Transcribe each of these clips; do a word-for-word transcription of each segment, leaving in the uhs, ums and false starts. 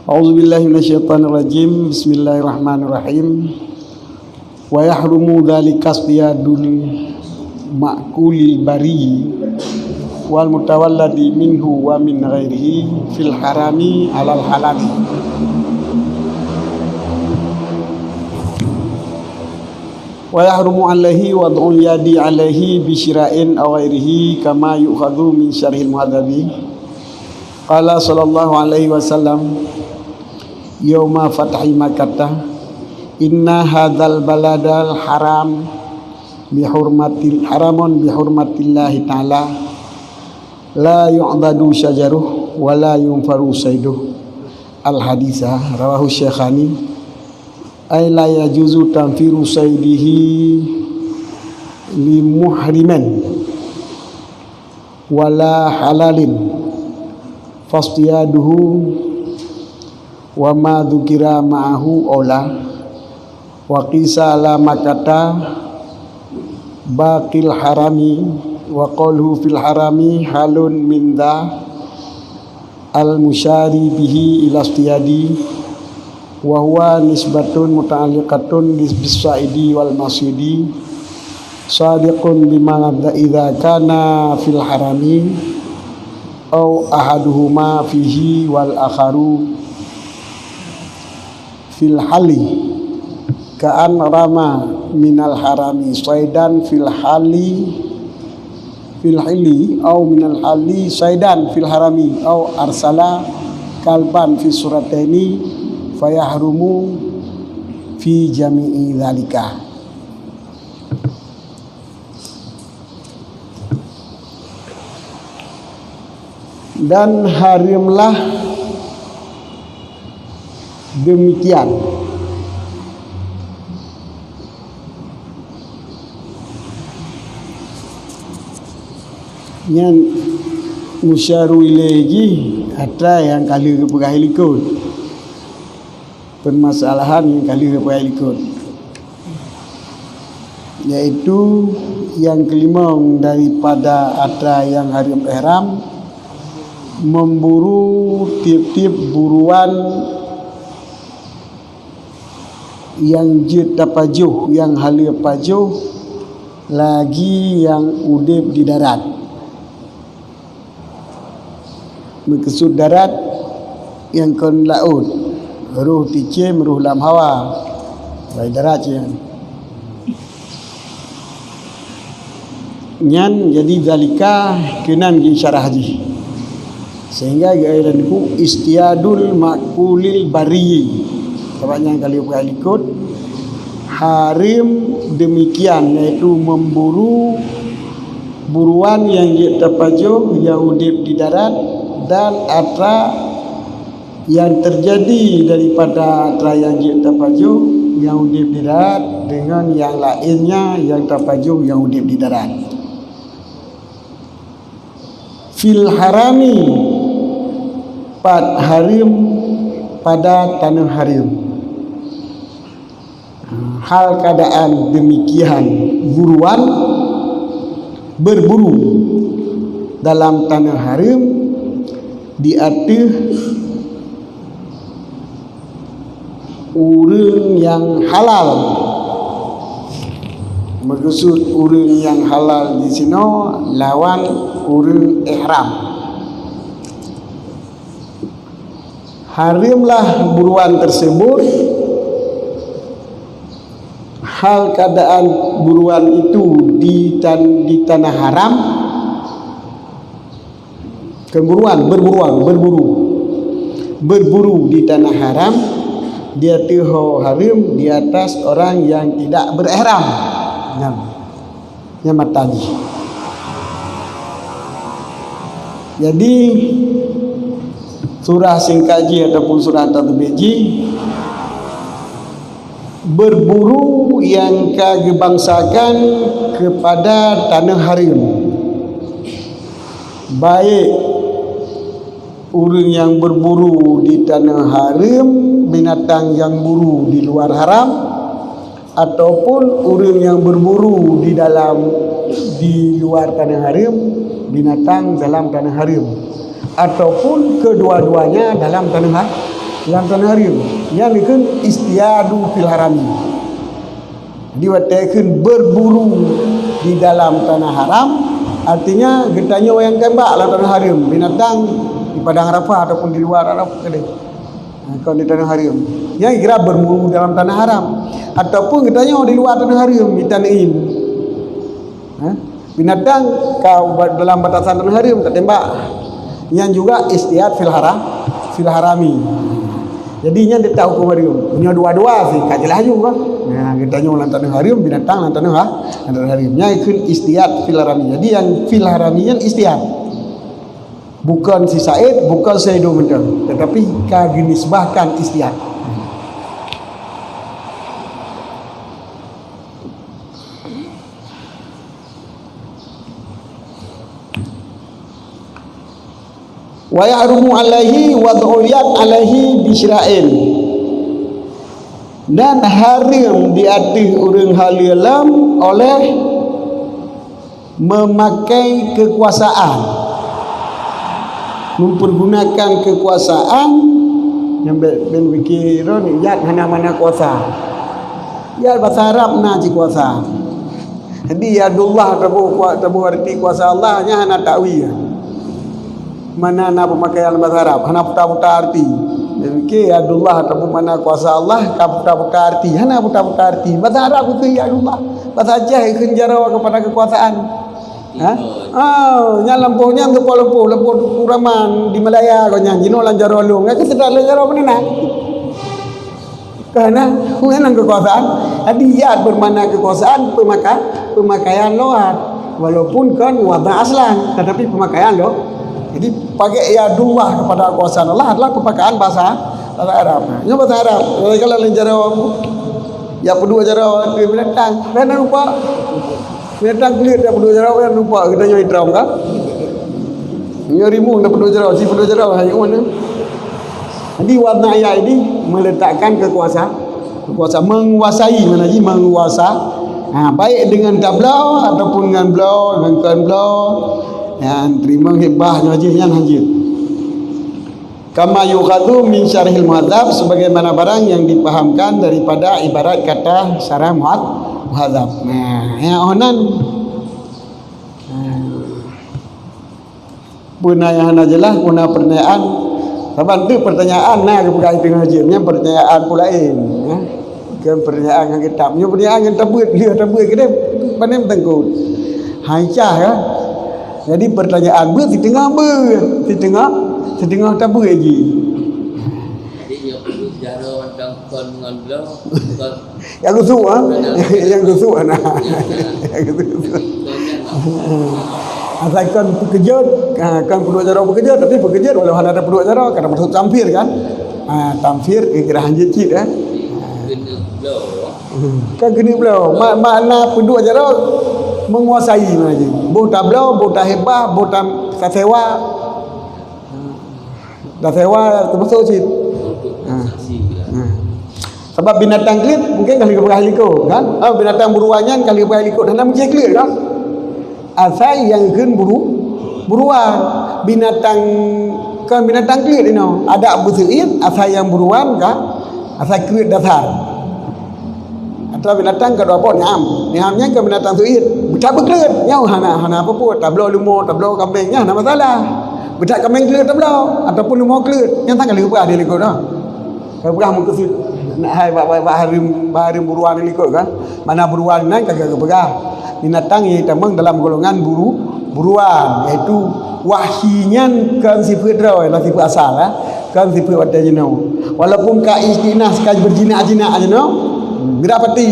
A'udzubillahi minasyaitonirrajim. Bismillahirrahmanirrahim. Wa yahrumu dzalika istiyadul ma'kulil bari wal mutawalladi minhu wa min ghairihi fil harami alal halali. Wa yahrumu alaihi wad'ul yadi alaihi bi syira'in aw ghairihi kama yu'khadhu min syarhil muhadzabi. Qala sallallahu alaihi wasallam yauma fathi Makkah, "Inna hadzal baladal haram bihurmatil, haramun bihurmatillahi ta'ala, la yu'dadu syajaruh wa la yunfaru saiduh." Al-haditsa rawahu Syaikhani. Ay la yajuzu tanfiru saidihi li muhrimin wala halalin, fastiyaduhu wa ma dzukira ma'ahu aula, wa qisa ala makata baqil harami, wa qaluhu fil harami halun min dza al-musyari bihi ila istiyadi, wa huwa nisbatun muta'alliqatun bis saidi wal masidi, sadiqun bima idza kana fil harami aw ahaduhuma fihi wal akharu fil hali, ka an rama minal harami saidan fil hali, fil hili, au minal hali saidan fil harami, au arsala kalban fi surataini, fayahrumu fi jami'i dzalika. Dan hareuemlah demikian. Nyan musyaru ilaihi jih atra nyang ka lheueh geupeugah likot. Permasalahan nyang ka lheueh geupeugah likot, yaitu nyang keulimong daripada atra nyang hareuem ihram, memburu tiep-tiep buruan nyang jeuet tapajoh, nyang haleue pajoh, lagi nyang udeb di darat. Meukeusut darat nyang kon laôt, roh ticém, roh lam hawa, bai darat nyan. Nyan jadi zalika keunan geuisyarah jih. Sehingga geuailan ku istiyadul makulil bari. Sabab nyan ka lheueh peulikot, hareuem demikian, yaitu memburu buruan nyang jeuet tapajoh nyang udeb di darat dan atra nyang teujadi daripada atra nyang jeuet tapajoh nyang udeb di darat deungon nyang laénnya nyang tapajoh nyang udeb di darat. Fil harami, pat hareuem, pada tanoh hareuem. Hal keadaan demikian, buruan, berburu dalam tanoh hareuem di ateueh ureuëng nyang halal. Meukeusut ureuëng nyang halal di sinoe lawan ureuëng ihram. Hareuemlah buruan tersebut, hal keadaan buruan itu di tan-, di tanah haram, keuburuan, berburuan, berburu. Berburu di tanah haram, di ateueh hareuem di atas orang yang tidak berihram. Nah, nyang mata jih. Jadi, surah singkat jih ataupun surah tatbik jih, berburu yang ka geubangsakan kepada tanah hareuem. Baik ureuëng nyang berburu di tanah hareuem, binatang nyang buru di luar haram, ataupun ureuëng nyang berburu di dalam, di luar tanah hareuem, binatang dalam tanah hareuem, ataupun kedua-duanya dalam tanah ha-, Lam tanah hareuem. Nyan dikheun istiadu fil harami. Jadi watée kheun berburu di dalam tanah haram, artinya geutanyoe nyang tembak lam tanah hareuem, binatang di padang Arafah ataupun di luar Arafah keudeh. Ha, kon di tanah hareuem. Nyan kira berburu dalam tanah haram. Ataupun geutanyoe di luar tanah hareuem, di taneuem. Ha? Binatang ka ba-, dalam batasan tanah hareuem tatembak. Nyan juga istiad fil haram, fil harami. Jadi nyan teutap huköm hareuem. Meunyoe dua-dua sih ka jeulaih ju kan. Nah, geutanyoe lam tanah hareuem, binatang lam tanah ha-, lam tanah hareuem. Nyan kheun istiad fil harami. Jadi nyang fil harami nyan istiad. Bukon si Said, bukon si Edo mantong, tetapi ka geunisbahkan istiad. Wa yahrumu alaihi wad'ul yad alaihi bisyira'in. Dan hareuem di ateueh ureuëng haleue lom oleh memakai kekuasaan, mempergunakan kekuasaan. Nyang ben, ben pikir ni, yad hana makna kuasa. Yad bahasa Arab na cit kuasa. Jadi yadullah taboh kua-, taboh arti kuasa Allah nyan hana takwil. Mana na peumakaian bahasa Arab, hana puta-puta arti. Jadi yadullah taboh mana kuasa Allah ka puta-puta arti, hana puta-puta arti. Bahasa Arab itu yadullah. Bahasa Aceh kheun jaroe kepada kekuasaan. Ha? Oh, nyan lampôh nyan geupok lampôh, lampôh Teungku Rahman di Malaya kon nyan, jinoe lam jaroe lôn. Nyan keuh seudah lé jaroe meunan. Karena meunan kekuasaan. Jadi yad bermakna kekuasaan, pemaka-, pemakaian lughat. Walaupun kon wadha aslan, tetapi pemakaian lo. Jadi pakai yadullah kepada kekuasaan Allah adalah pemakaian bahasa, bahasa Arab. Nyoe bahasa Arab. Kalau lam jaroe, ya peuduek jaroe binatang. Kan lupa. Binatang kleuet dak peuduek jaroe, kan lupa geutanyoe itrong kan? Nyoe rimueng dak peuduek jaroe, si peuduek jaroe hai ngon. Jadi warna ayat ini meletakkan kekuasaan, kekuasaan menguasai, mana ji menguasa. Ha, baik dengan tabloe ataupun ngon bloe, ngon kon bloe. Nyan teurimong hibah nyoe jih nyan hanjeuet. Kama yukhadhu min syarhil muhadzab, sebagaimana barang yang dipahamkan daripada ibarat kata syarah muhad-, muhadzab. Nah, nyang oh nan. Nah. Peue na nyang hana jeulaih, peue na pertanyaan. Saban tu pertanyaan na geupeugah di teungoh jeuem, nyan pertanyaan peue laén, ya. Kon pertanyaan ngon kitab. Nyoe pertanyaan ngon tabeuet, lheueh tabeuet keudeh, pane meuteuengkot. Hai cah, ya. Jadi pertanyaan beuet siteungoh beuet, siteungoh, siteungoh tabeuet jih. Jadi, ya, jaroe mantong kon ngon bloe, kon Nyang gusuk, ha? Nyang gusuk, nah. Nyang gusuk. Asai kon peukeujot, ha, kon peuduek jaroe peukeujot, tapi peukeujot walau hana ada peuduek jaroe, ka teumasuk tamfir kan? Ha, tamfir kira-kira hanjeuet cit, eh. Keuneuk bloe. Hmm. Kan keuneuk bloe. Ma-, makna peuduek jaroe menguasai makna jih. Boh tabloe, boh tahibah, boh tam-, tasewa. Dah sewa teumasuk cit. Ha. Ha. Sebab binatang kleuet mungkin ka lheueh geupeugah likot, kan? Ha, binatang buruan nyan ka lheueh geupeugah likot, hana meucéh kleuet, kan? Asai nyang kheun buru, buruan. Binatang, kon binatang kleuet inoe. Adak beuseuit, asai nyang buruan ka, asai kleuet dasar. Atawa binatang ka dua boh niam. Niam nyan ka binatang suit. Beucat beukleuet. Nyan hana, hana apa-apa. Tabloe leumo, tabloe kameng, nyan hana masalah. Beucat kameng kleuet tabloe. Ataupun leumo kleuet. Nyan sang ka lheueh peugah di likot dah. Ka peugah meukeusut. Nak hai bak, bak, bak hareuem, bak hareuem buruan di likot kan. Mana buruan nyan ka geupeugah. Binatang nyang tamong dalam golongan buru, buruan. Iaitu wahsyi nyan kon sifeuet droe, ialah sifeuet asal, eh. Kon sifeuet watée jinoe. Walaupun ka istinas, ka beujinak-jinak jinoe, mirah pati.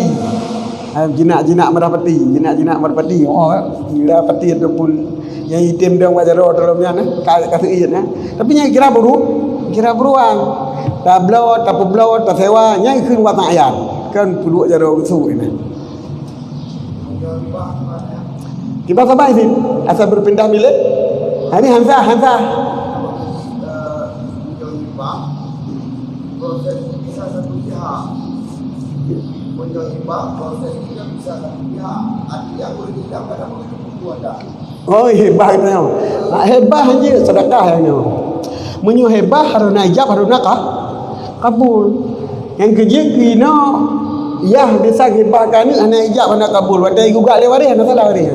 Ha, jinak-jinak mirah pati, jinak-jinak mirah pati. Oh, mirah pati ataupun nyang item dong bak jaroe dalam nyan, eh, ka, ka seuit, eh. Tapi nyan kira buru, kira buruan. Tabloe, tapeubloe, tasewa, nyan kheun watang ayat. Kon peuduek jaroe geusu nyan. Hibah saban cit, asai beupindah milék. Ha, ni han sah, han sah. Oh, hibah geutanyoe. Ha, hibah hanjeuet, sedekah nyoe. Meunyoe hibah harôh na ijab, harôh na qa-, Kabul. Nyang keujeuet keu inoe, yah desya hibah keu aneuk hana ijab hana kabul. Watèe igugat lé waréh hana salah waréh.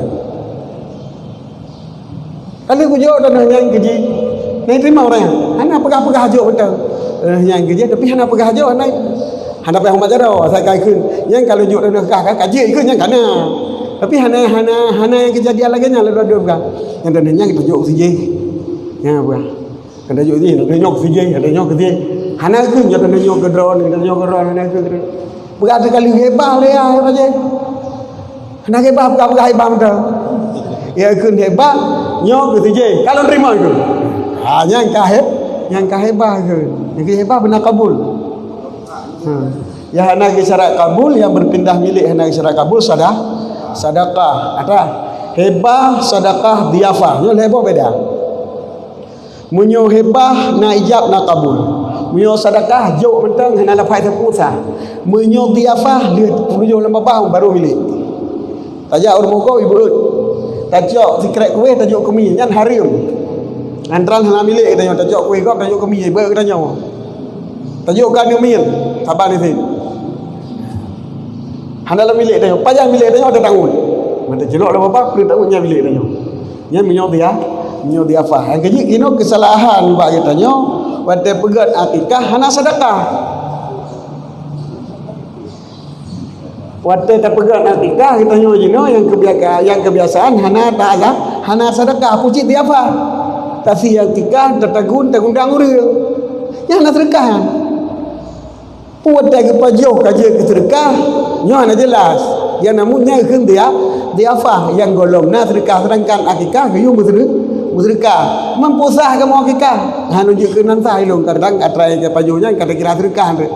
Ka lheueh kujok tanoh nyan keu jih. Nyan teurimong ureueng nyan. Hana peugah-peugah jok mantong. Tanoh nyan keu jih, tapi hana peugah jok, hana, hana payah umat jaroe, asai ka ikheun. Nyan ka lheueh jok tanoh kah, ka, ka jeuet ikheun nyan ka na. Tapi hana, hana, hana nyang keujadian lagèe nyan lé droe peugah. Nyan tanoh nyan ka jok keu si jih. Nyan peugah. Ka jok keu si jih, ka jok keu si jih, ka jok keu si jih. Hana ikheun nyan tanoh nyoe keu droe, ka jok keu droe, hana ikheun. Peugah teuh ka lheueh hibah lé, ya, ya, jih. Hana hibah, peugah-peugah hibah mantong. Ya, kheun hibah, nyoe keu si jih. Ka lôn teurimong kheun. Ha, nyan ka hib-, nyan ka hibah kheun. Nyang keu hibah beuna kabul. Ha. Nyang hana geusyarat kabul, nyang berpindah milik hana geusyarat kabul, sadah-, sadakah. Ada hibah, sadakah, diafah. Nyoe lhèe boh beda. Meunyoe hibah na ijab na kabul. Meunyoe sadakah jok mantong hana lafai sapeue sah. Meunyoe diafah lheueh peutujoh lam babah baru milék. Tajak u rumoh gob ibu-, tacok sikrek kueh tajok keu mi nyan hareuem. Nyan teuh hana milék geutanyoe, tacok kueh gob tajok keu mi ibu-, geutanyoe. Tajok keu aneuk miet saban isit. Hana lom milék tanyoe, pajan milék tanyoe tatanggong. Mantong cilok lam babah peue tanggong nyan milék tanyoe. Nyan meunyoe dia, meunyoe diafah. Nyang keujeuet inoe keusalahan bak geutanyoe, watèe peugöt akikah hana sadakah. Watèe tapeugöt akikah geutanyoe jinoe nyang keubiaka-, nyang keubiasaan hana ta'ala, hana sadakah, peue cit diafah. Tasi akikah, tatagun, tagundang ureueng. Nyan hana sadakah nyan. Peue watèe geupajoh ka jeuet keu seudeukah, nyoe hana jeulaih. Nyang na muet nyan kheun dia, diafah nyang gohlom na seudeukah, seudangkan akikah geuyue meuseude-, meuseudeukah. Meunyoe peue sah kamoe akikah, hana jeuet keu nan sah ilôn, kadang atra nyang pajoh nyan ka takira seudeukah teuk.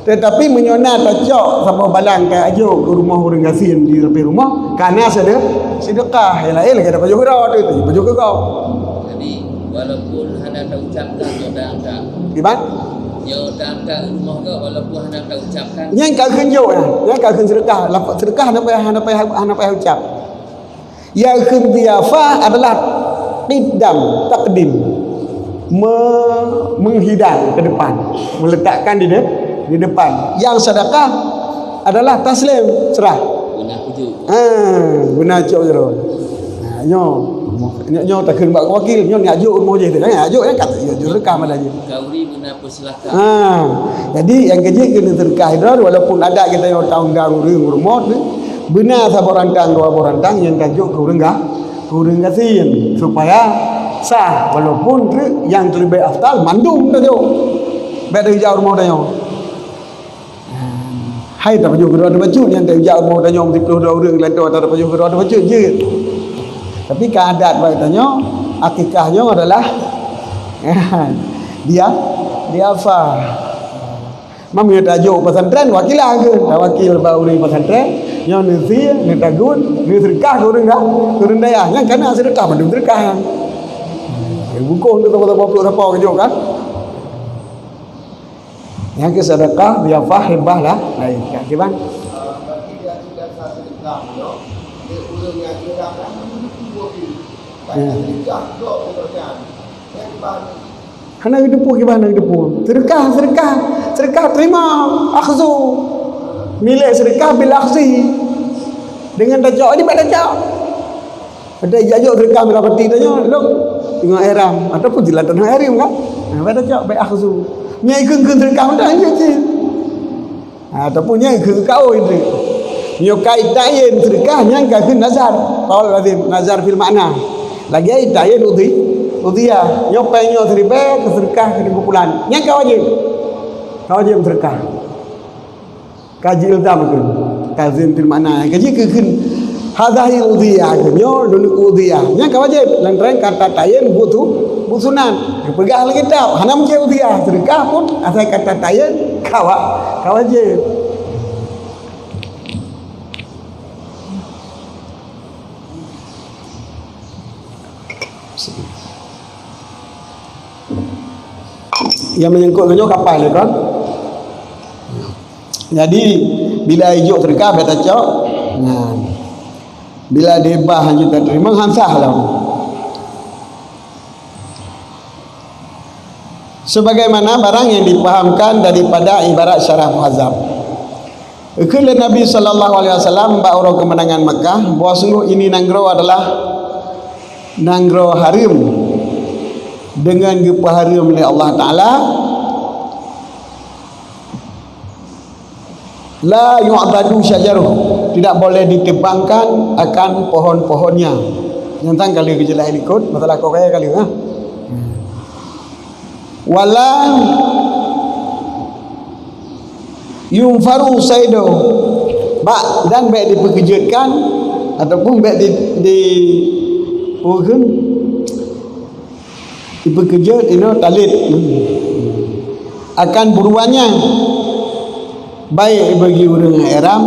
Teutapi meunyoe na tacok saboh balang tajok keu rumoh ureueng gasien di sampéng rumoh, ka na seude-, seudeukah. Nyang laén lagèe tapajoh keudroe teuh, tapajoh keu gob. Jadi, walaupun hana taucapkan, nyoe teuangkat. Kiban? Nyoe teuangkat rumoh gob, walaupun hana taucapkan. Nyan ka kheun jok nyan. Nyan ka kheun seudeukah. Lafaz seudeukah hana payah, hana payah, hana payah ucap. Nyang kheun diafah adalah qidam, takdim. Me-, menghidang ke depan, meletakkan di de-, di depan. Nyang sadakah adalah taslim, serah. Beuna kujok. Ha, beuna cok jroh. Ha, nyoe. Nyoe, nyoe takheun bak wakil, nyoe neujok rumoh jih tu. Neujok, ya, kat, ya, jok rekam ada je. Kauri beuna peusilakan. Ha, jadi nyang keujeuet keuneuk seudeukah droe, walaupun adat geutanyoe taundang ureueng rumoh tu, beuna saboh rantang, dua boh rantang nyang tajok keu ureueng ga-, keu ureueng gasien, supaya sah, walaupun treuk nyang leubeh afdal mandum tajok. Bèk tajak rumoh tanyoe. Hai tapajoh keudroe tabacut, nyang tajak rumoh tanyoe siplôh droe ureueng, laén tapajoh keudroe tabacut jeuet. Tapi keu adat bak tanyoe, akikah nyoe adalah dia, diafah. Meunyoe tajok pesantren, wakilah kheun, tawakil bak ureueng pesantren, nyoe neusie, neutagun, neuseudeukah keu ureueng ka, keu ureueng dayah. Nyan ka na seudeukah, mandum seudeukah nyan. Bungkôh untuk saboh-saboh pluek sapo keu jok kan. Nyang keu seudeukah, diafah, hibah lah laén. Ka kiban? Ya. Hana geuteupeue, kiban hana geuteupeue. Seudeukah, seudeukah, seudeukah terima, akhzu. Milék seudeukah bil akhzi. Deungon tacok, jadi bèk tacok. Ada ijak jok seudeukah merah pati tanyoe, lôn teungoh ihram ataupun di lam tanoh ihram kan. Nah, bèk tacok, bèk akhzu. Nyan ikheun-kheun seudeukah mantong jeuet cit. Ha, ataupun nyan keu kaôi tu. Nyoe ka ita'yin seudeukah nyan ka kheun nazar. Qaul lazim, nazar fil makna. Lagèe ita'yin udhi-, udhiyah. Nyoe pèng nyoe siribèe keu seudeukah keu teungku pulan. Nyan ka wajéb. Ka wajéb seudeukah. Ka jiilzam keu. Talzim fil makna. Ka jikheun hadza hi udhiyah, nyoe lôn udhiyah. Nyan ka wajéb. Lantaran ka tata'yin buet su-, buet sunat. Geupeugah lam kitab, hana meucit udhiyah. Seudeukah pun asai ka tata'yin ka wa-, ka wajéb. Nyang menyangkut ngon nyoe kapai lé kon. Jadi bila ijok seudeukah bèk tacok. Nah. Bila dihibah hana jeuet tateurimong, han sah lom. Sebagaimana barang yang dipahamkan daripada ibarat syarah Muhazzab. Geukheun lé Nabi sallallahu alaihi wasallam bak uroe keumeunangan Makkah bahwa sungguh ini nanggroe adalah nanggroe hareuem deungon geupeuhareuem lé Allah Taala, la yu'dadu syajaruh, tidak boleh ditebangkan akan pohon-pohonnya. Nyang tan ka lheueh geujeulaih likot, masalah kok kaya ka lheueh, ha? Wala yunfaru saido, bak, dan bèk dipeukeujutkan ataupun bèk di, di, peue kheun? Dipeukeujot inoe talid akan buruannya, baik bagi ureuëng ihram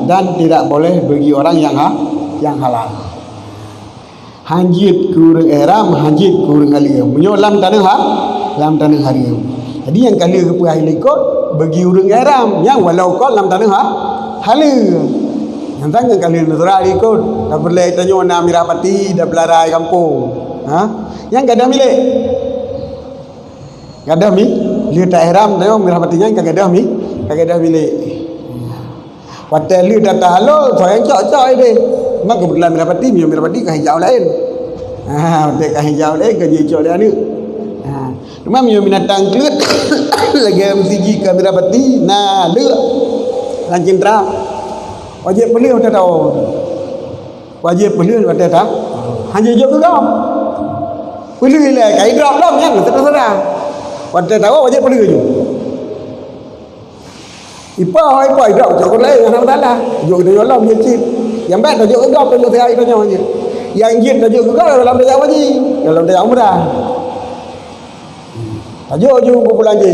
dan tidak boleh bagi orang yang ha-, yang halal. Hanjeuet keu ureuëng ihram, hanjeuet keu ureuëng halal. Meunyoe lam tanoh ha-, lam tanoh hareuem. Jadi nyang ka lheueh geupeuhah likot bagi ureuëng ihram, nyang walau kon lam tanoh ha-, halal. Nyang tan ka lheueh neutra likot, tapi lé tanyoe na mirah pati, da peulara kampung. Ha? Nyang gadôh milék. Gadôh mi, lheueh ta ihram tanyoe mirah pati nyan ka gadôh mi, ka gadôh milék. Watèe lheueh ta tahallul, soe nyang cok-cok idéh. Memang keubeutulan mirah pati, meunyoe mirah pati ka hijau laén. Ha, watèe ka hijau laén, ka jicok lé aneuk. Ha, teuma meunyoe binatang kleuet, lagèe meusiji ka mirah pati, na leuk lam cintra. Wajéb peuleueh watèe tawoe. Wajéb peuleueh watèe ta. Hana jijok keu gob. Peuleueh ilèe, ka idrop lom nyan, teupeusada. Watèe tawoe wajéb peuleueh ju. Ipa, ipa idrop cok laén, hana masalah. Jok keu lom jeuet cit. Nyang bèk tajok keu gob, tajok siat tanyoe jeuet. Nyang jeuet tajok keu gob dalam tajak haji, dalam tajak umrah. Tajok ju buku beulanja.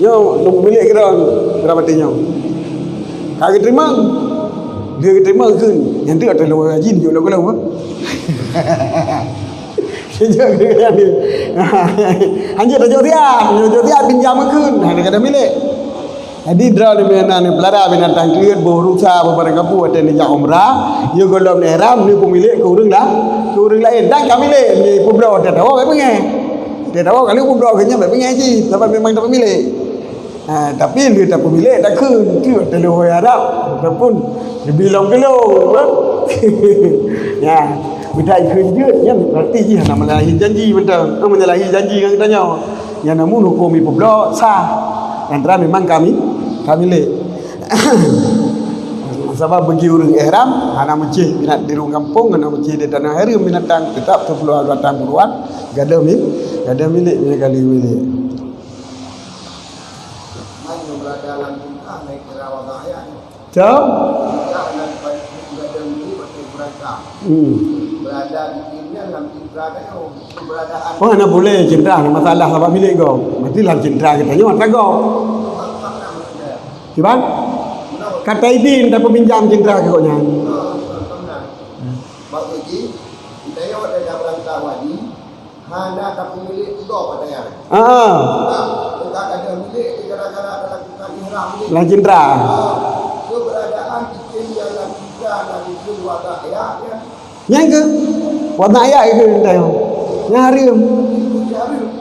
Nyoe, nyoe milék keudroe, keudroe maté nyoe. Ka geuteurimong. Dia geuteurimong kheun. Nyan tu ata lôn haji jok lôn keulôn. Hanjeuet tajok siat, tajok siat pinjam kheun. Nah, dia kata milék. Jadi, droe leueh na neupeulara binatang kleuet, boh rusa, boh barang kapeue watèe neujak umrah, yôh gohlom neuihram, neupeumilék keu ureueng la-, keu ureueng laén. Dan ka milék, neupeubloe watèe tawoe bèk beungèh. Watèe tawoe ka lheueh peubloe keu nyan bèk beungèh cit, sabab memang tapeumilék. Ha, tapi lheueh tapeumilék, takheun, tu watèe lheueh harab, ataupun leubeh lom keulôn, apa? Ya, beudak kheun jeuet, nyan berarti jih hana meulahi janji mantong. Hana meulahi janji ngon geutanyoe. Nyan namun huköm ipeubloe sah. Lantaran memang kami, kami lé. Sabab bagi ureueng ihram, hana meucéh binat di rueng gampông, hana meucéh di tanoh hareuem binatang, teutap teupeuloh binatang buruan, gadôh mi-, gadôh milék, milék kali milék. Cok? Hmm. Oh, hana boleh cintra, hana masalah sabab milék gob. Berarti lam cintra geutanyoe atra gob. Kiban? Kata idin tapeuminjam cintra keu gobnyan. Hana tapeumilék gob ata nyan. Ah. Bukan, bukan ada milik gara-gara ada lakukan ihram ni. Lam cintra. Ah, keberadaan isim yang lam cintra dan isim wada ya, ya. Nyan ke? Wada ya ke? Nyan hareuem.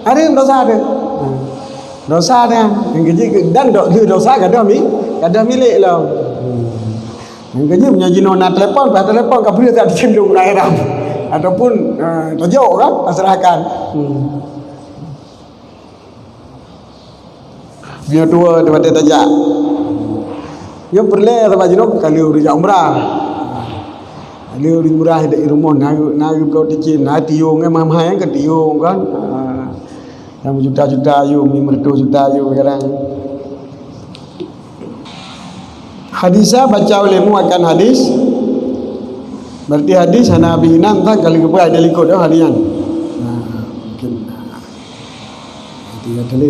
Hareuem dosa tu. Ha. Dosa tu. Yang kecil ke, dan do-, dia dosa gadôh mi-, gadôh milék lom. Hmm. Nyang keujeuet, meunyoe jinoe na telepon, bah telepon ka bri that dicindong na ihram. Ataupun, eh, tajok kan, pasrahkan. Hmm. Nyoe dua di batée tajak. Nyoe peureulée sabab jinoe ka lheueh ureueng jak umrah. Lheueh ureueng umrah di rumoh na, na geubloe ticin, na tiong, eh, mahai-mahai kan tiong kan. Ah. Nyang berjuta-juta ayom, lima ratus juta ayom sekarang. Hadisah, baca ulemu akan hadis. Berarti hadis hana habéh inan, tan kali geupeugah dari likot dah hadis nyan. Nah, mungkin. Tiga kali.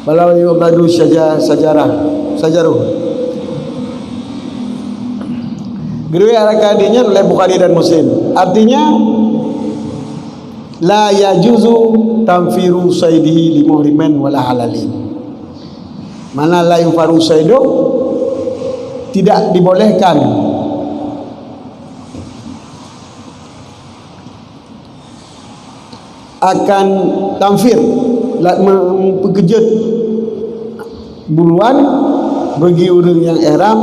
Walau yu'dadu syaja-, syajarah, syajaruh. Geuriwayat akan hadis nyan oleh Bukhari dan Muslim. Artinya, la yajuzu tanfiru saidihi li muhrimin wala halalin. Mana la yunfaru saiduh, tidak dibolehkan akan tamfir, lat me-, meupeukeujeut buruan bagi ureuëng nyang ihram,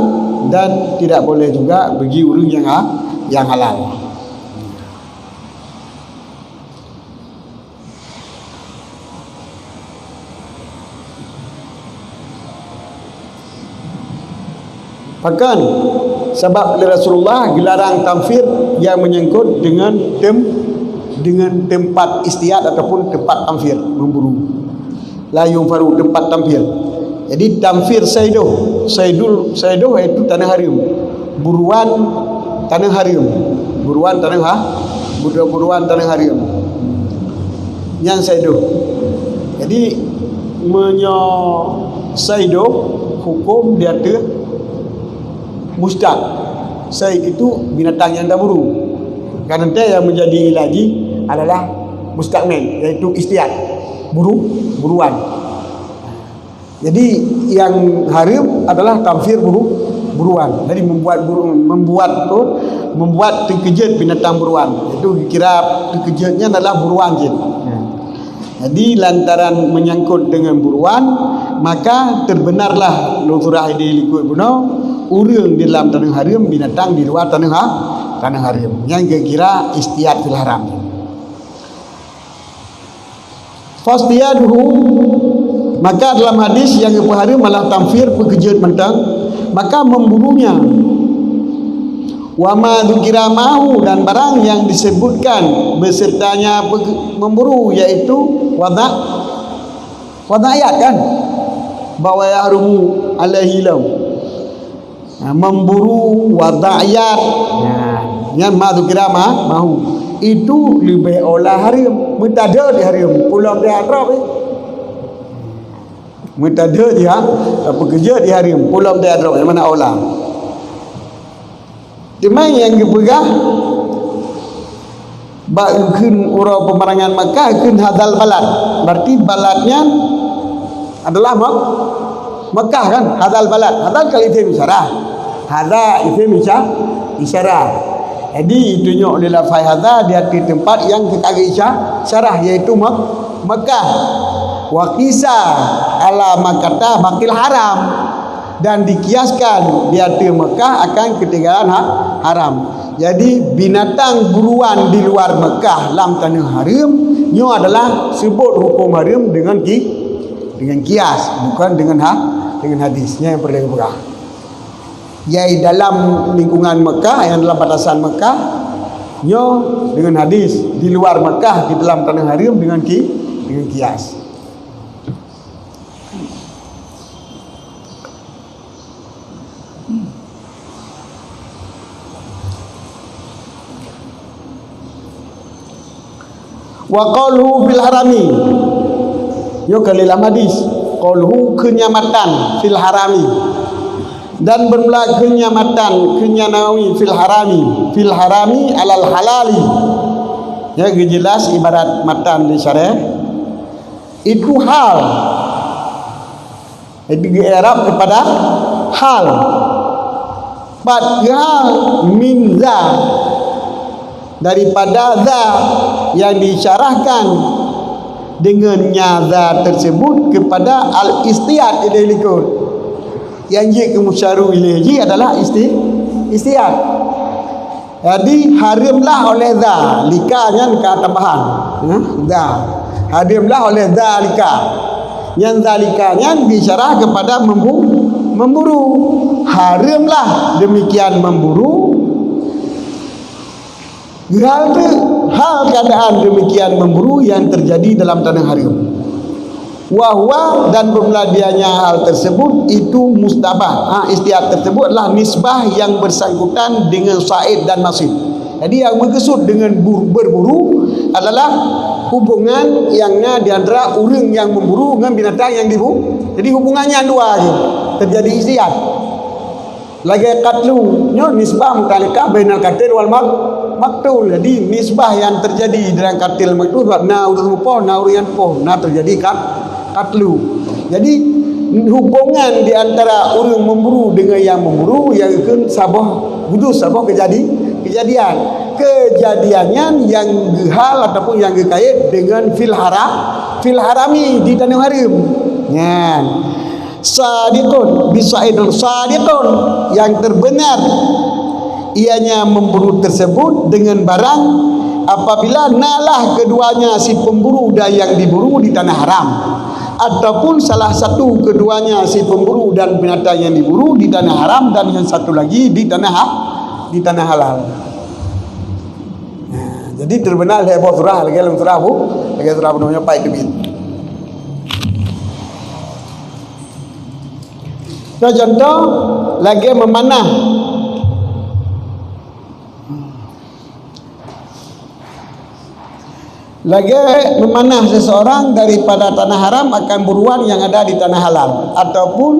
dan tidak boleh juga bagi ureuëng nyang ha-, nyang halal. Pakon? Sabab lé Rasulullah geularang tamfir nyang menyangkut dengan tem-, dengan tempat istiad ataupun tempat tamfir, memburu. La yunfaru, tempat tamfir. Jadi tamfir saidoh, saidul, saidoh iaitu taneuh hareuem. Buruan taneuh hareuem. Buruan taneuh ha-, buruan taneuh hareuem. Nyan saidoh. Jadi meunyoe saidoh, huköm di ateueh mustaq. Said itu binatang nyang taburu. Kan teuntèe nyang meujadi ilah jih adalah musta'mal, yaitu istiad, buru, buruan. Jadi nyang hareuem adalah tamfir buru, buruan. Jadi membuat buru, membuat tu, membuat teukeujot binatang buruan. Itu kira teukeujot nyan adalah buruan jih. Jadi lantaran menyangkut dengan buruan, maka terbenarlah lôn surah di likot bunoe, ureuëng di dalam taneuh hareuem, binatang di luar taneuh ha-, taneuh hareuem. Nyan geukira istiad fil haram. Fastiaduhu, maka dalam hadis nyang geupeuhareuem adalah tamfir, peukeujot mantong, maka memburunya. Wa ma dzukira ma'ahu, dan barang yang disebutkan besertanya peuke-, memburu, yaitu wada-, wada'iyat kan? Bahwa yahrumu alaihi lam. Ha, memburu, wada'iyat. Ha, nyan ma dzukira ma-, ma'ahu. Itu leubeh olah hareuem. Meutada di hareuem, pulom di haram, eh. Meutada di ha-, peukeujot di hareuem, pulom di haram, nyang mana olah. Teuma nyang geupeugah bak kheun uroe peumarangan Makkah, kheun hadzal balad. Berarti balad nyan adalah Mak-, Makkah kan? Hadzal balad. Hadzal kan isim isyarah. Hadza isim isya-, isyarah. Jadi, itunyok lé lafai hadza di ateueh teumpat nyang teuka geu isya-, isyarah, yaitu Mak-, Makkah. Wa qisa ala Makkata baqil haram. Dan dikiaskan di ateueh Mekah akan keutinggalan ha-, haram. Jadi, binatang buruan di luar Mekah lam taneuh hareuem, nyoe adalah seubot huköm hareuem deungon ki-, deungon kias, bukan deungon ha-, deungon hadis. Nyan nyang peureulée geupeugah. Yai dalam lingkungan Mekah, nyang dalam batasan Mekah, nyoe deungon hadis. Di luar Mekah, di dalam taneuh hareuem deungon ki-, deungon kias. Wa qauluhu fil harami. Nyoe ka lé lam hadis. Qauluhu kheun nyang matan fil harami. Dan beurmula kheun nyang matan, kheun nyang Nawawi fil harami. Fil harami alal halali. Ya, geujeulaih ibarat matan di syarah. Itu hal. Jadi, i'rab kepada hal. Pat hal min za. Daripada za yang diisyarahkan dengan nya za tersebut kepada al-istiad di likot. Yang jeuet keu musyaru ilaih jih adalah isti-, istiad. Jadi, hareuemlah oleh za, lika nyan ka tambahan. Ya, za. Hareuemlah oleh zalika. Nyan zalika nyan bisyarah kepada membu-, memburu. Hareuemlah demikian memburu. Hal tu, hal keadaan demikian memburu yang terjadi dalam taneuh hareuem. Wa huwa, dan beurmula dianya hal tersebut itu mustabah. Ha, istiad tersebut adalah nisbah yang bersangkutan dengan said dan masid. Jadi, yang meukeusud dengan bu-, berburu adalah hubungan yang na di antara ureuëng nyang memburu ngon binatang nyang dibu-, jadi, hubungan nyan dua je terjadi istiad. Lagée qatlu, nyoe nisbah muta'alliqah bainal qatil wal maq-, maqtul. Jadi, nisbah yang terjadi dalam qatil maqtul, sebab na ureuëng mupoh, na ureuëng nyang poh, na terjadi qat-, qatlu. Jadi, hubungan di antara ureuëng memburu dengan yang memburu, yang keu saboh hudus, saboh kejadi-, Kejadian. Kejadian nyan nyang geuhal ataupun nyang geukait deungon fil hara-, fil harami, di tanoh hareuem. Nyan. Sadiqun, bisa'idun sadiqun, yang terbenar ianya memburu tersebut dengan barang apabila nalah keduanya si pemburu dan yang diburu di tanah haram, ataupun salah satu keduanya si pemburu dan binatang yang diburu di tanah haram dan yang satu lagi di tanah ha-, di tanah halal. Nah, jadi terbenar lhèe boh surah, lagèe lam surah bu, lagèe surah bu nyoe pai teubiet. Contoh, lagèe memanah. Lagèe memanah seseorang daripada tanah haram akan buruan yang ada di tanah halal, ataupun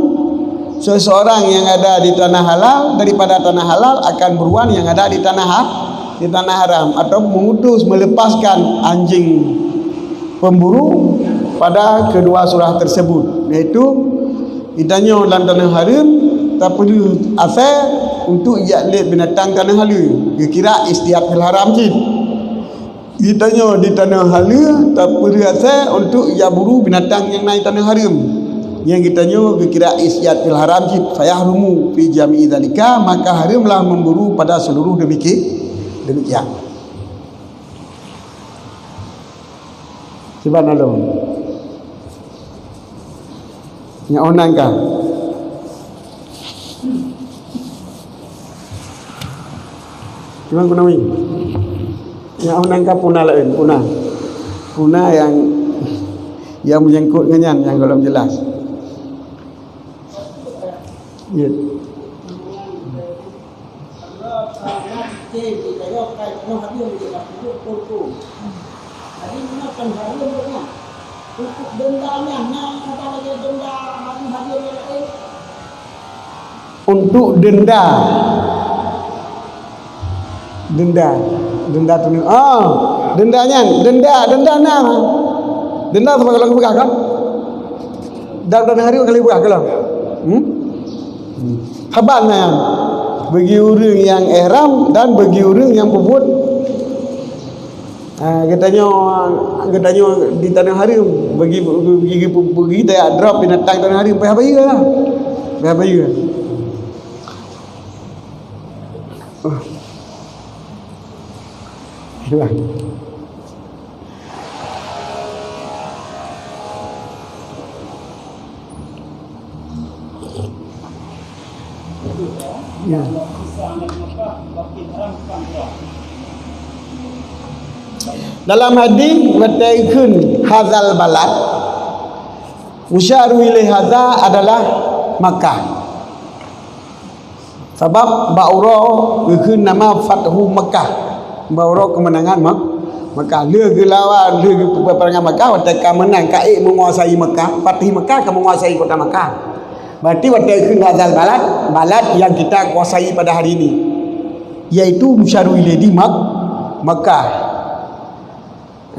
seseorang yang ada di tanah halal daripada tanah halal akan buruan yang ada di tanah ha-, di tanah haram, atau mengutus, melepaskan anjing pemburu pada kedua surah tersebut, yaitu geutanyoe lam tanoh hareuem tapeuleueh asèe untuk jak lét binatang tanoh haleue, geukira ijtihad fil haram cit. Geutanyoe di tanoh haleue tapeuleueh asèe untuk jak buru binatang nyang na di tanoh hareuem. Nyang geutanyoe geukira ijtihad fil haram cit, fayahrumu fi jami'i dzalika, maka hareuemlah memburu pada seluruh demiki-, demikian. Siban along. Nyak onang ka. Cuman guna win. Nyak onang ka puna lain, puna. Puna yang, yang menyangkut dengan nyan, yang belum jelas. Ya. Untuk denda. Denda. Denda tu ni. Ah, denda nyan. Denda, denda na. Denda sebab kalau peugah kan? Dan, dan hari kali peugah kalau. Hmm? Haban nyan, bagi ureueng nyang ihram dan bagi ureueng nyang peubuet. Ha, geutanyoe, geutanyoe di tanoh hareuem, bagi, bagi, bagi, bagi daya drop binatang tanoh hareuem, payah bayeue lah. Payah bayeue. Oh. Yalah. Ya. Dalam hadis, watèe kheun hazal balad, musyaru ilaih haza adalah Makkah. Sabab bak uroe geukheun nama Fathu Makkah. Bak uroe keumeunangan Mak-, Makkah. Lheueh geulawan, lheueh geupeperangan Makkah, watèe ka meunang, ka ék menguasai Makkah, Fathu Makkah ka menguasai kota Makkah. Berarti watèe geukheun hadzal balad, balad yang kita kuasai pada hari ini, yaitu musyaru ilaih di Mak-, Makkah.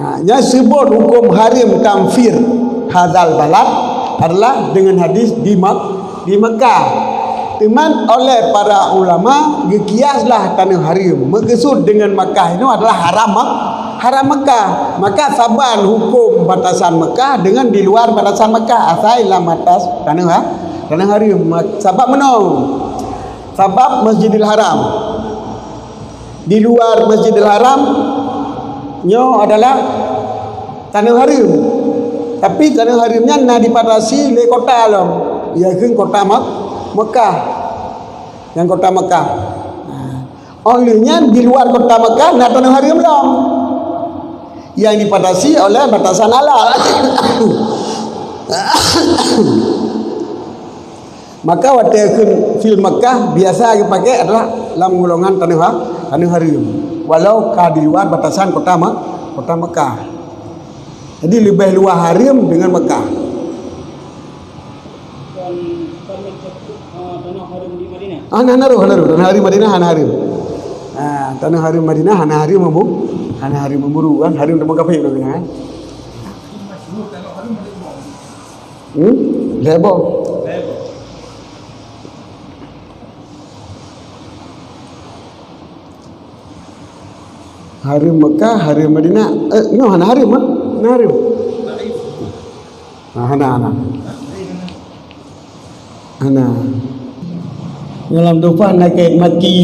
Ha, nyan seubot huköm hareuem tamtsir hadzal balad adalah deungon hadis di Mak-, di Makkah. Teuma oleh para ulama geukiaslah tanoh hareuem. Meukeusud deungon Makkah nyoe adalah haram Mak-, haram Makkah. Maka saban huköm batasan Makkah deungon di luar batasan Makkah, asai lam batas tanoh ha-, tanoh hareuem. Ma-, sabab meunoe. Sabab Masjidil Haram. Di luar Masjidil Haram nyoe adalah tanoh hareuem. Tapi tanoh hareuem nyan na dibatasi lé kota lom. Ia kheun kota Mek-, Mekah. Nyang kota Mekah. Nah, óh lheueh nyan di luar kota Mekah na tanoh hareuem lom. Yang dibatasi oleh batasan halal. Maka watèe kheun fil Makkah biasa geupakè adalah lam golongan tanoh ha-, tanoh hareuem, walau ka di luar batasan kota Ma-, kota Makkah. Jadi leubeh luwah hareuem deungon Makkah. Ah, hana, hana roh, hana roh. Tanoh hareuem Madinah hana hareuem. Ah, tanoh hareuem Madinah hana hareuem membu-, hana hareuem memburu kan, hareuem teuma kafé kan. Hmm? Lhèe boh. Hareuem Mekah, hareuem Madinah. Eh, nyoe hana hareuem, ah? Hana hareuem. Ah, hana, hana. Hana. Nyoe lam Tuhfah na kait Makki.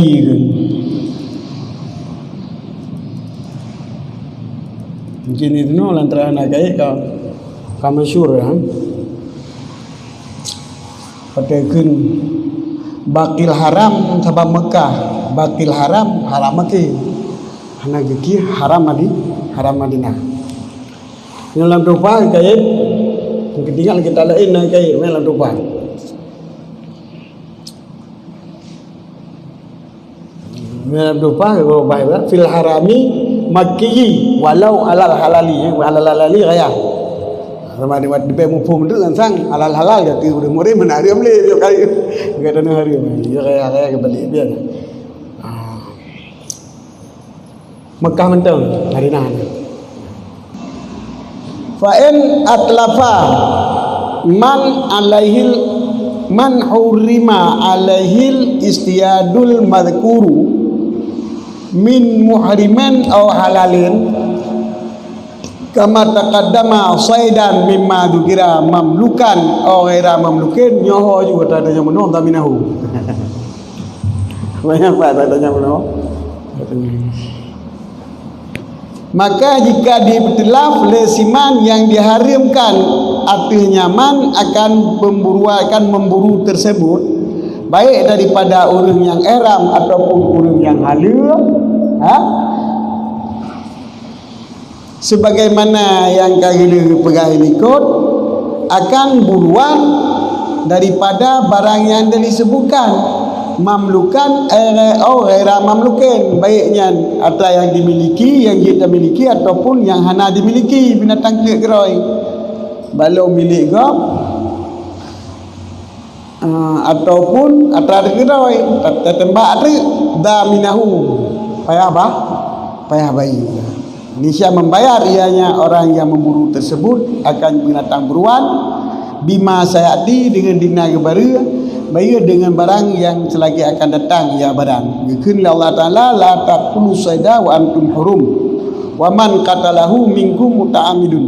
Mungkin itu nyoe lantaran na kait ka, ka masyhur, ya. Patéh kheun Baitul Haram sabab Mekah, Baitul Haram, haram Makki. Hana geuki haram Madi-, haram Madinah. Nyoe lam Tuhfah kait, keutinggal kita laén na kait, meunan lam Tuhfah. Nyoe lam Tuhfah, fil harami makki walau alal halali, alal halali raya. Sama di buat dibek muphom tu sang alal halal ya tu ureueng murim mana hareuem lé yo kai. Gata na hareuem. Yo raya raya kembali biar. Ah. Mekah mantong hari nah. Fa in atlafa man alaihil, man hurrima alaihil istiyadul madhkuru min muhrimin aw halalin kama taqaddama saidan mimma dzukira mamlukan aw ghaira mamlukin, nyoe ho ju kata nyang meunoe daminahu. Banyak apa kata nyang meunoe? Maka jika diikhtilaf lé siman nyang dihareuemkan ateueh nyan man akan pemburuan, akan memburu tersebut, baik daripada ureueng nyang ihram ataupun ureueng nyang haleue, ha? Sebagaimana nyang ka geupeugah likot, akan buruan daripada barang nyang disebutkan, mamlukan, eh, oh, ghaira mamlukin, baik nyan atra nyang dimiliki, nyang jeuet tamiliki, ataupun nyang hana dimiliki, binatang treuk keudroe. Balong milék gob, ah, ataupun atra treuk keudroe, ta-, tatembak treuk, daminahu, payah bah, payah bayeue. Niscaya membayar ianya orang yang memburu tersebut akan binatang buruan, bima sayati, dengan dina geubareue, bayeue dengan barang yang selagi akan datang, ya, barang. Geukheun lé Allah Taala, "La taqtulu saida wa antum hurum, wa man qatalahu minkum muta'ammidun,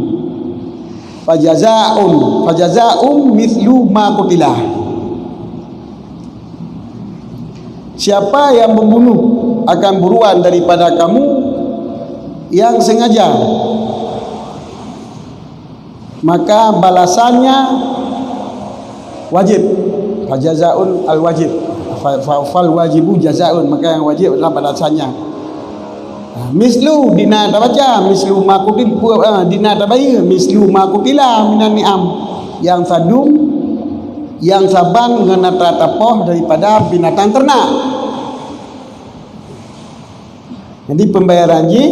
fajazaun, fajazaum mithlu ma qutila." Siapa yang membunuh akan buruan daripada kamu yang sengaja, maka balasannya wajib. Fajazaun al-wajib. Fa-, fa-, fal wajibu jazaun, maka yang wajib adalah balasannya. Ha, mislu dina tabaca, mislu ma kutil, ah, dina tabayeue, mislu ma kutila minan ni'am. Yang sadum, yang saban ngon atra tapoh daripada binatang ternak. Jadi pembayaran jih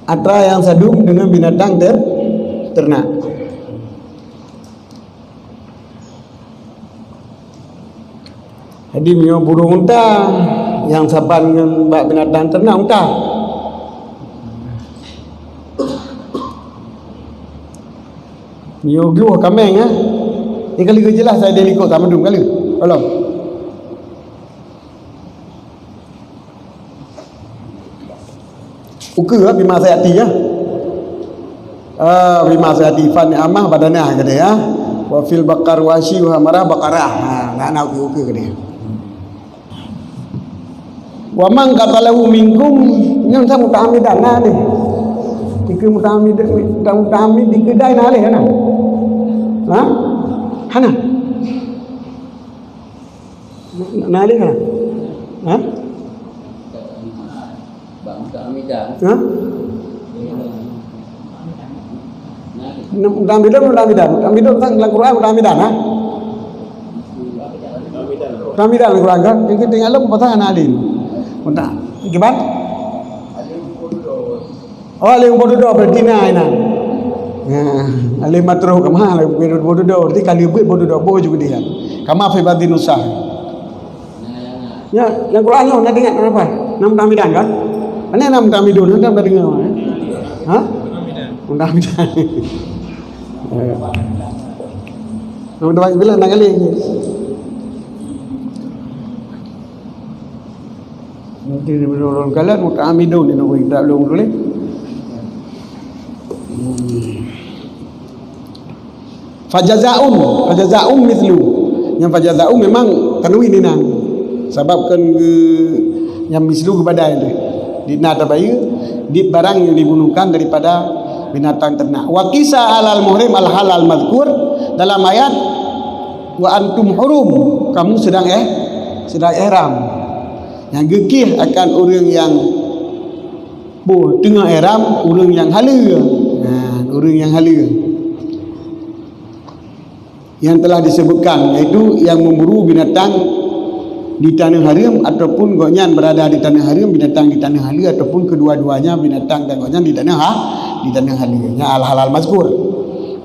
atra yang sadum dengan binatang ter-, ternak. Jadi meunyoe burông unta nyang saban ngon bak binatang ternak unta. Meunyoe gluh kaméng, eh. Ni kali geujeulaih saya dari likot sama dum kali. Tolong. Ukeue bima sayati, ya. Ah, bima sayati fan amah badanah geude, ya. Wa fil baqar wasi wa marah baqarah. Ha, nak nak ukeue geude. Wa man qatalahu minkum, nyang sa muta'ammidan na deh. Jika muta'ammid, muta'ammid dikeudai na leh na. Ha? Hana. Na lé kan? Ha? Ha? Muta'ammidan, muta'ammidan. Muta'ammidan kan dalam Quran muta'ammidan, ha? Muta'ammidan dalam Quran kan? Yang kita ingat lom pasal na lé. Muta-, kiban? Oh, alif bododo berarti na inan. Ya, alif matroh kama alif bododo berarti kali buat bododo boh juga dia. Kama fi ba'dhi nusakh. Ya, yang Quran nyoe na dengar apa? Nam tamidan kan? Mana nam tamidun? Nam dengar. Ha? Nam tamidan. Ya. Nam tamidan bila nak kali. Nanti di menurun kalian muta'amidun di nunggu kitab lôn tulis. Fajazaun, fajazaun mislu. Nyang fajazaun memang tanwin inan. Sabab kan nyang mislu keubadai tu. Di na tabayeue di barang yang dibunuhkan daripada binatang ternak. Wa qisa alal muhrim al halal mazkur dalam ayat wa antum hurum, kamu sedang eh sedang ihram. Nyang geukih akan ureuëng nyang boh teungoh ihram, ureuëng nyang haleue. Ha, ureuëng nyang haleue. Yang telah disebutkan, yaitu yang memburu binatang di tanah haram ataupun gobnyan berada di tanah haram, binatang di tanah haleue, ataupun kedua-duanya binatang dan gobnyan di tanah ha, di tanah haleue. Nya al halal mazkur.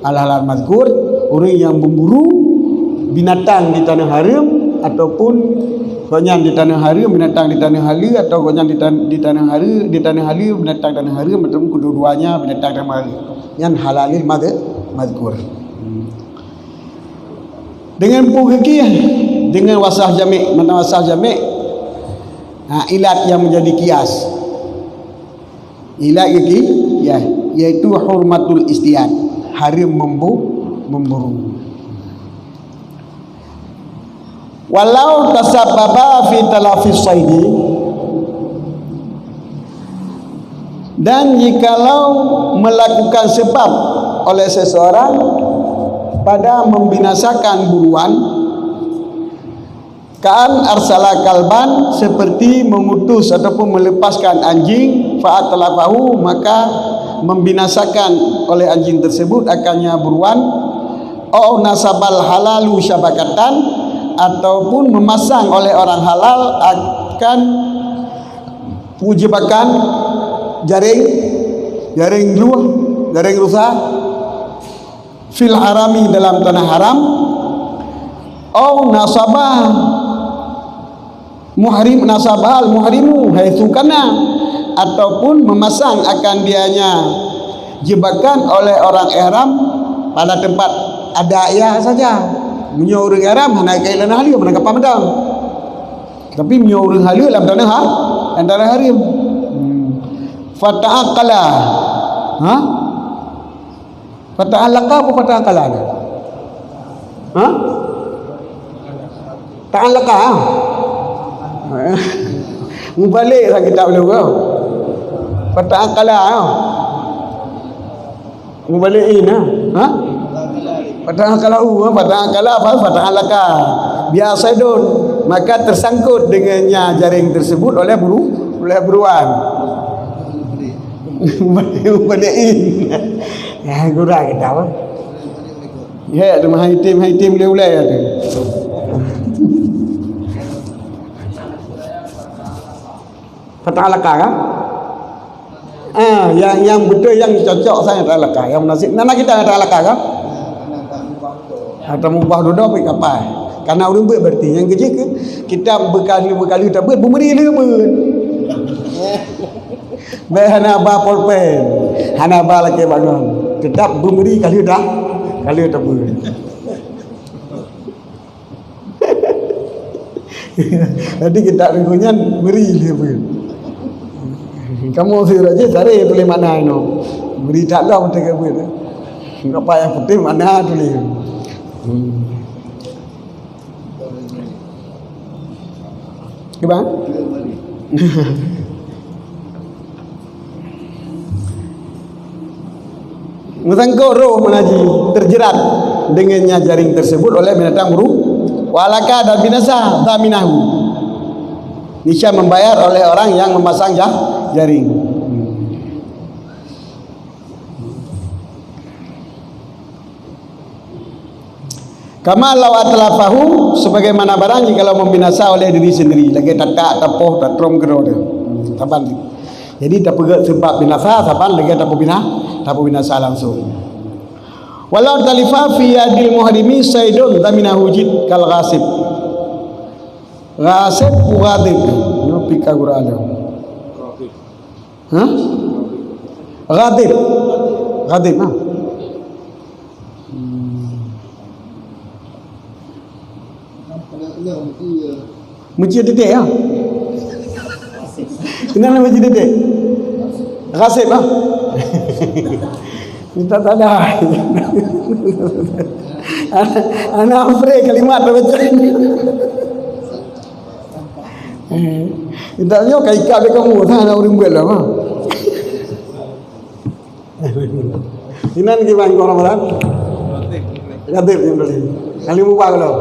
Al halal mazkur, ureuëng yang memburu binatang di tanah haram ataupun gobnyan di tanah haram, binatang di tanah haleue atau gobnyan di tan-, di tanah haleue, di tanah haleue, binatang tanah haram ataupun kedua-duanya binatang tanah haleue. Nyan halalil maz-, mazkur. Dengan peue geukih, dengan wasah jamik, mana wasah jamik? Ha, ilat yang menjadi kias. Ilat geukih, ya, yaitu hurmatul istiyad, haram membu-, memburu. Walau tasabbaba fi talafis saidi, dan jikalau melakukan sebab oleh seseorang pada membinasakan buruan, kaan arsala kalban, seperti mengutus ataupun melepaskan anjing, fa atlafahu, maka membinasakan oleh anjing tersebut akannya buruan, au nasabal halalu syabakatan, ataupun memasang oleh orang halal akan jebakan jaring, jaring luh, jaring rusa, fil harami, dalam tanah haram, au nasabah muhrim, nasabahal muhrimu haitsu kana, ataupun memasang akan dianya jebakan oleh orang ihram pada tempat ada ia saja. Meunyoe ureuëng ihram hana kait lam haleue, meunan kapal mantong. Tapi meunyoe ureuëng haleue lam tanah ha, lam tanah haram. Hmm. Fata'aqala. Ha? Fata'allaqa apa fata'aqala? Ha? Ta'allaqa, ha? Mubalik lah kitab dulu, ha? Fata'aqala, ha? Mubalikin, ha? Ha? Fata'aqalahu, ha? Fata'aqala, fa-, fata'allaqa. Biha saidun. Maka tersangkut dengannya jaring tersebut oleh buru-, oleh buruan. Mubalikin. Ya, gura kita, ha? Ya, tu mah item, item ulai-ulai tu. Fata'allaqa kan? Ah, yang, yang betul, yang cocok saya ta'allaqa. Yang munasib. Nana kita ta'allaqa kan? Atau mubah dudoe pi kapai. Karena ureuëng beuet berarti. Yang kejih ke kita berkali-berkali tabeuet, bumeri lé beuet. Baik hana ba polpen, hana ba lakée bangon. Tetap bumeri kali dah, kali tabeuet. Jadi kita minggu nyan beri dia pun. Kamu si raja cari tulis makna ino. Beri tak tahu betul ke buat. Enggak payah putih makna tulis. Hmm. Kiban? Meusangkot roh meunaji terjerat dengannya jaring tersebut oleh binatang buru, wa halaka dan binasa, dhaminahu. Niscaya membayar oleh orang yang memasang ja-, jaring. Kama lau atlafahu, sebagaimana barang jikalau membinasa oleh diri sendiri, lagée tatak, tapoh, tatrom keudroe teuh. Saban. Jadi tapeugét sebab binasa, saban lagée tapeubina-, tapeubinasa langsung. Walau talifa fi yadil muhrimi saidun dhaminahu jid kal ghasib. Ghasib, ghadib. Nyoe pika gura ada. Ha? Ghadib. Ghadib, ha? Hmm. Meucit titik, ya? Inan nama cit titik? Ghasib, ah? Minta tadai. Ana, ana ampre kalimat dah baca. Minta nyoe ka ikat dek kamu, sana ureueng buet lah, ha. Inan kiban kong Ramadan? Khatib nyang tadi. Kali mubah kalau.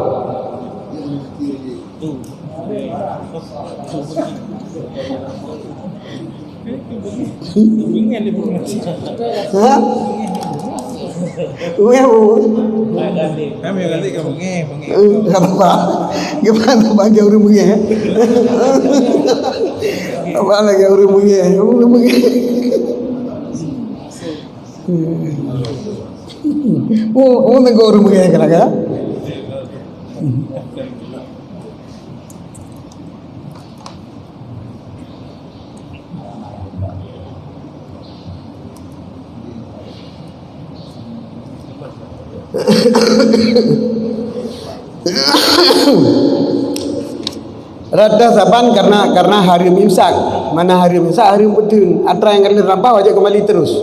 Ha? Ungeh bu. Kami kali ke ungeh, ungeh. Eh, tak apa. Gimana bagi orang ungeh? Apa lagi orang ungeh? Orang ungeh. Hmm. Oh, oh, negara mengatakan, ya? Rata saban karena, karena hareuem imsak. Mana hareuem imsak, hareuem peuteun. Atra nyang ka lheueh teurampas wajéb keumbali terus.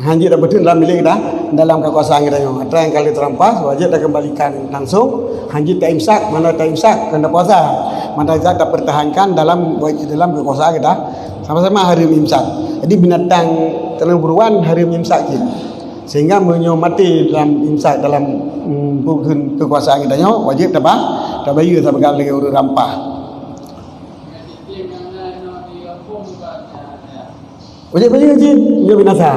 Hanjeuet tapeuteun dalam milék dah, dalam keukuasaan geutanyoe. Atra nyang ka lheueh teurampas wajéb takeumbalikan langsung. Hanjeuet taimsak, mana taimsak keu puasa. Mana taimsak tapeurtahankan dalam, dalam keukuasaan geutanyoe. Sama-sama hareuem imsak. Jadi binatang teuneuk buruan hareuem imsak cit. Sehingga meunyoe maté dalam imsak dalam, mm, bukan keukuasaan geutanyoe, wajéb tabah, tabayeue sabagai lagée ureueng rampah. Wajéb bayeue cit, nyoe binasa.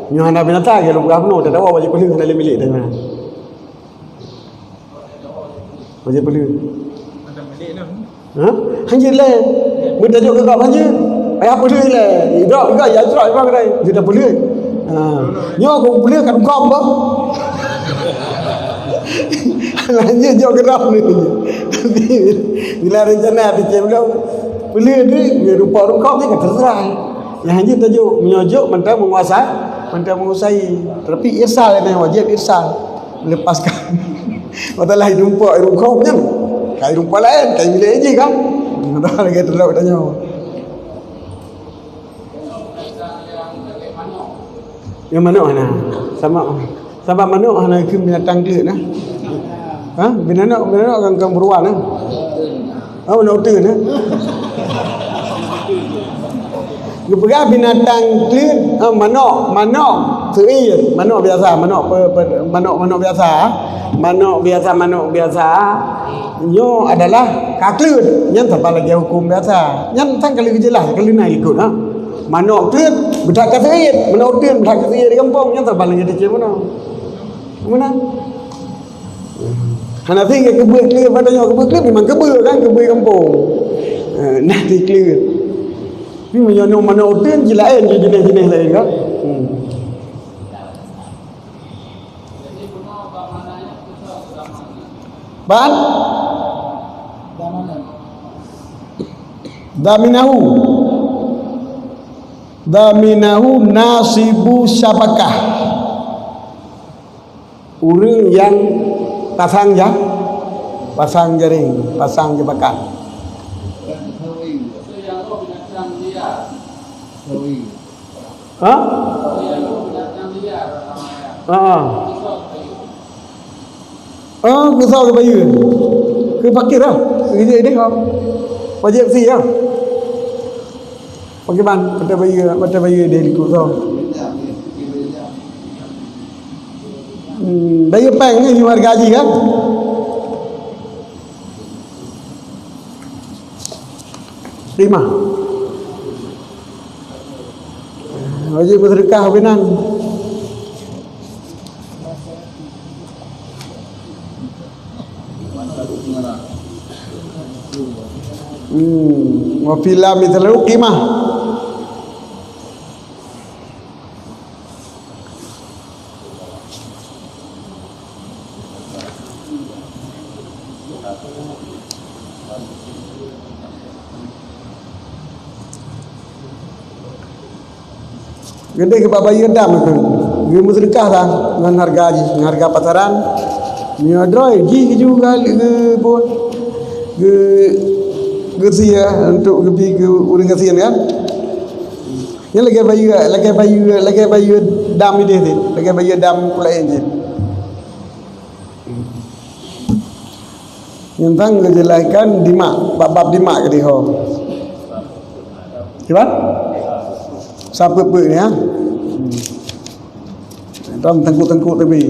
Nyoe hana binasa, lôn peugah bunoe, teudawa wajéb peuleueh hana lé milék tanyoe. Wajéb peuleueh. Ha? Hanjeuet lé. Meutajok keu gob hanjeuet. Payah peuleueh lé. Idrop juga ya idrop memang kedai. Sudah peuleueh. Ha. Nyoe keu peuleueh kan kong bah. Lanjut jok geurap ni. Tapi bila rencana picék belum peuleueh ni, dia rupa rukok ni kan terserah. Yang hanjeuet tajok, meunyoe jok mantap menguasai, mantap menguasai. Tapi irsal ni wajib irsal. Lepaskan. Masalah ireumpok, ireumpok nyan. Kai ireumpok laén, kai milék jih kan. Masalah lagée teulok tanyoe. Nyang manok hana. Sama, sama manok hana keu binatang kleuet nah. Ha? Binatang, binatang kan, kan buruan nah. Oh, manok uteuen, eh? Geupeugah binatang kleuet, eh, manok, manok seuiet, manok biasa, manok pe, pe, manok, manok biasa, manok biasa, manok biasa. Nyoe adalah ka kleuet, nyan saban lagée huköm biasa. Nyan sang ka lheueh geujeulaih, ka lheueh na likot, ha. Manok kleuet, beudak ka seuiet, manok uteuen, beudak ka seuiet di gampông, nyan saban lagée teucéh meunan. Meunan. Hana sehingga keubeue kleuet, pada nyoe keubeue kleuet memang keubeue kan, keubeue gampông. Eh, nah, di kleuet. Tapi meunyoe manok uteuen jih laén, jih jeuneh-jeuneh laén kan. Hmm. Ban? Daminahu. Daminahu nasibu syabakah. Ureuëng nyang pasang ja-, pasang jaring, pasang jebakan. Ha? Ha. Oh, keu soe keu bayeue? Keu fakir lah. Keu jih deh, ha. Wajéb si, ya. Pakriban, watée bayeue, watée bayeue deh likot soe. Hmm, bayeue péng ni hareuga jih kan? Lima. Wajéb beuseudeukah binan. Hmm, wa fil lam mithlu qimah. Geude keu bak bayeue dam keu geumeuseudeukah lah ngon hareuga jih, ngon hareuga pasaran. Meunyoe droe jih juga geu-, geu-, Geusie untuk geubi keu ureuëng gasien kan? Nyan lagée bayeue, lagée bayeue, lagée bayeue dam idéh cit, lagée bayeue dam peulaén cit. Nyan tan geujelaskan dimak, bab-bab dimak keudéh ho. Kiban? Sapeue-peue ni ha. Tam tengkuk-tengkuk tebi.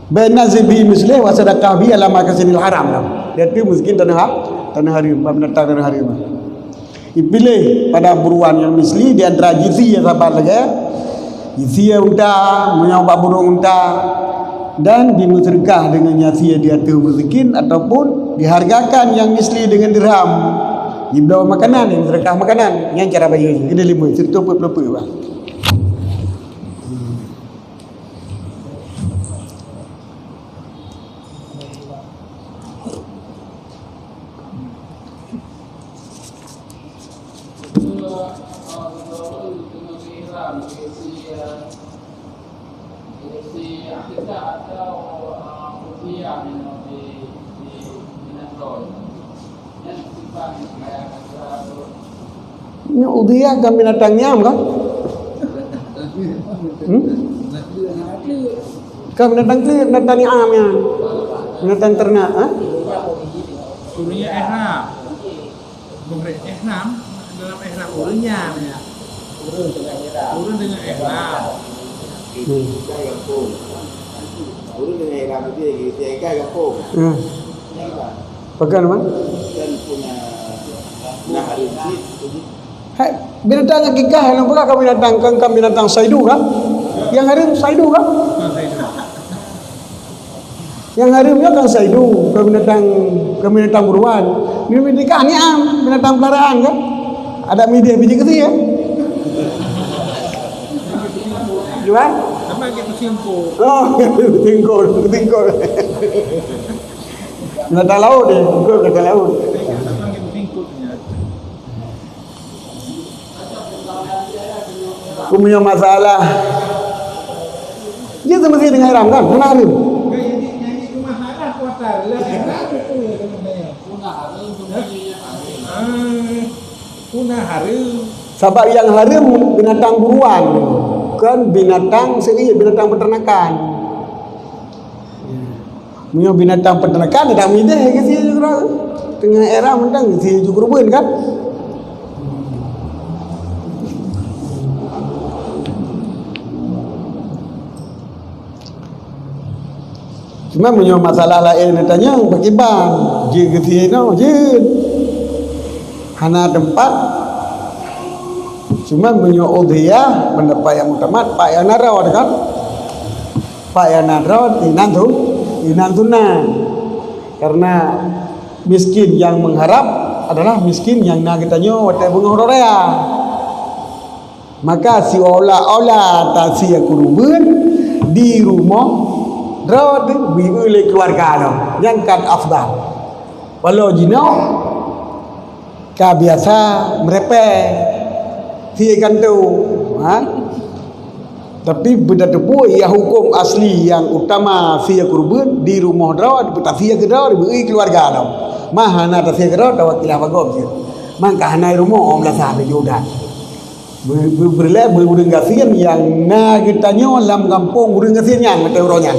Baina zibi mislih wa sadaqah bi ala makasinil haram. Dia tu miskin tanah ha-, tanah haram, bab binatang tanah haram. Ipiléh pada buruan nyang misli di antara jisi nyang saban lagée, jisi unta, meunyoe bak burung unta, dan dimeuseudeukah deungon jisi di ateueh miskin ataupun dihargakan nyang misli deungon dirham. Dibloe makanan, dimeuseudeukah makanan. Nyan cara bayeue, keuneuk lima, sireutoh peuet ploh peuet bah. Ini udhiyah kan binatang nyam kan? Hmm? Kan binatang kleur, binatang nyam ya. Binatang ternak, ha? Dunia ihram. Bukan ihram, dalam ihram ureuëng nyam ya. Ureuëng dengan ihram. Hmm. Ureuëng dengan ihram itu yang kita ikai kampung. Hmm. Pakai nama? Hai, binatang akikah yang pula kan binatang, kan, kan binatang saidu kan? Yang haram saidu kan? Yang haram nyoe kan saidu, kan binatang, kan binatang buruan. Ni binatang ni am, binatang peliharaan kan? Ada mideh biji kesi ya? Jual? Apa kita simpul? Oh, tingkul, tingkul. Binatang laut dia, tingkul binatang laut. Hukumnya masalah. Dia sama dengan haram kan? Mana haram? Sabab yang haram binatang buruan, kan binatang seuih, binatang peternakan. Meunyoe binatang peternakan, dak mideh keu sie ju keureubeuen. Teungoh era mantong sie ju keureubeuen kan? Cuma meunyoe masalah laén tanyong, pakiban jeuet keu sie nyoe, jeuet. Hana teumpat. Cuma meunyoe udhiyah, pendapat yang muktamad, pak yang narot kan? Pak nyang na droe inan tu, inan tunan. Karena miskin nyang mengharap adalah miskin nyang na geutanyoe watée beungoh uroe raya. Maka siulah-ulah tasie keureubeuen di rumoh droe teuh beu lé keuluwarga nyoe. Nyang ka afdal. Walau jinoe ka biasa meurepée sie gantoe, ha? Tapi beutateupeue ia huköm asli nyang utama sie keureubeuen di rumoh droe, beutasie keudroe, beu keuluwarga droe. Ma hana tasie keudroe, tawakilah bagoe sie. Mangka hana rumoh, óh meulasa beujudan. Beu-, beu-, beureulee beu ureuëng gasien nyang na geutanyoe lam gampông ureuëng gasien nyan, watée uroe nyan.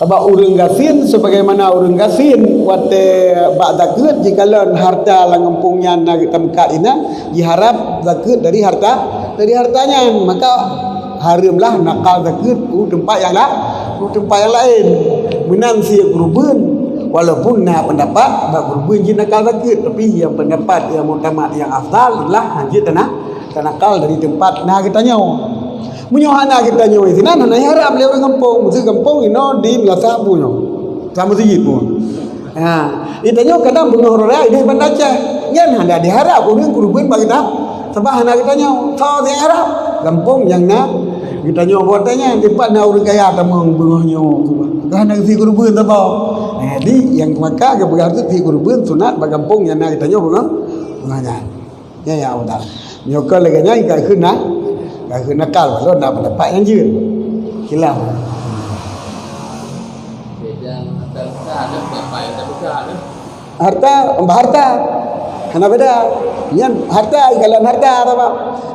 Sabab ureuëng gasien, sebagaimana ureuëng gasien watée bak zakeuet, jikalon harta lam gampông nyan na geutameukat inan, jiharab zakeuet dari harta, dari harta nyan. Maka hareuem lah nakal zakeuet u teumpat nyang la-, u teumpat nyang laén. Meunan sie keureubeuen, walaupun na peundapat bak keureubeuen jih nakal zakeuet, tapi nyang peundapat nyang muktamad, nyang afdal adalah hanjeuet tana-, tanakal dari teumpat na geutanyoe. Meunyoe hana geutanyoe sinan, hana jiharab lé ureuëng gampông. Meuseu gampông inoe di meulasa bu nyoe. Sama sijih pun. Ha, geutanyoe kadang beungoh uroe raya ideh Banda Aceh. Nyan hana jiharab ureuëng keureubeuen bak geutanyoe. Sabab hana geutanyoe. Soe nyang harab? Gampông nyang na geutanyoe buet nyan. Teumpat na ureuëng kaya tamong beungoh nyoe. Hana sie keureubeuen saboh. Jadi nyang maka geupeugah tu sie keureubeuen sunat bak gampông nyang na geutanyoe beungoh, beungoh nyan. Ya, ya, udah. Nyoe ka lagée nyan ka kheun na, ka kheun nakal, walau na pendapat nyang jeuet. Khilaf. Harta, bak harta. Hana beda. Nyan harta, ikalon harta, apa?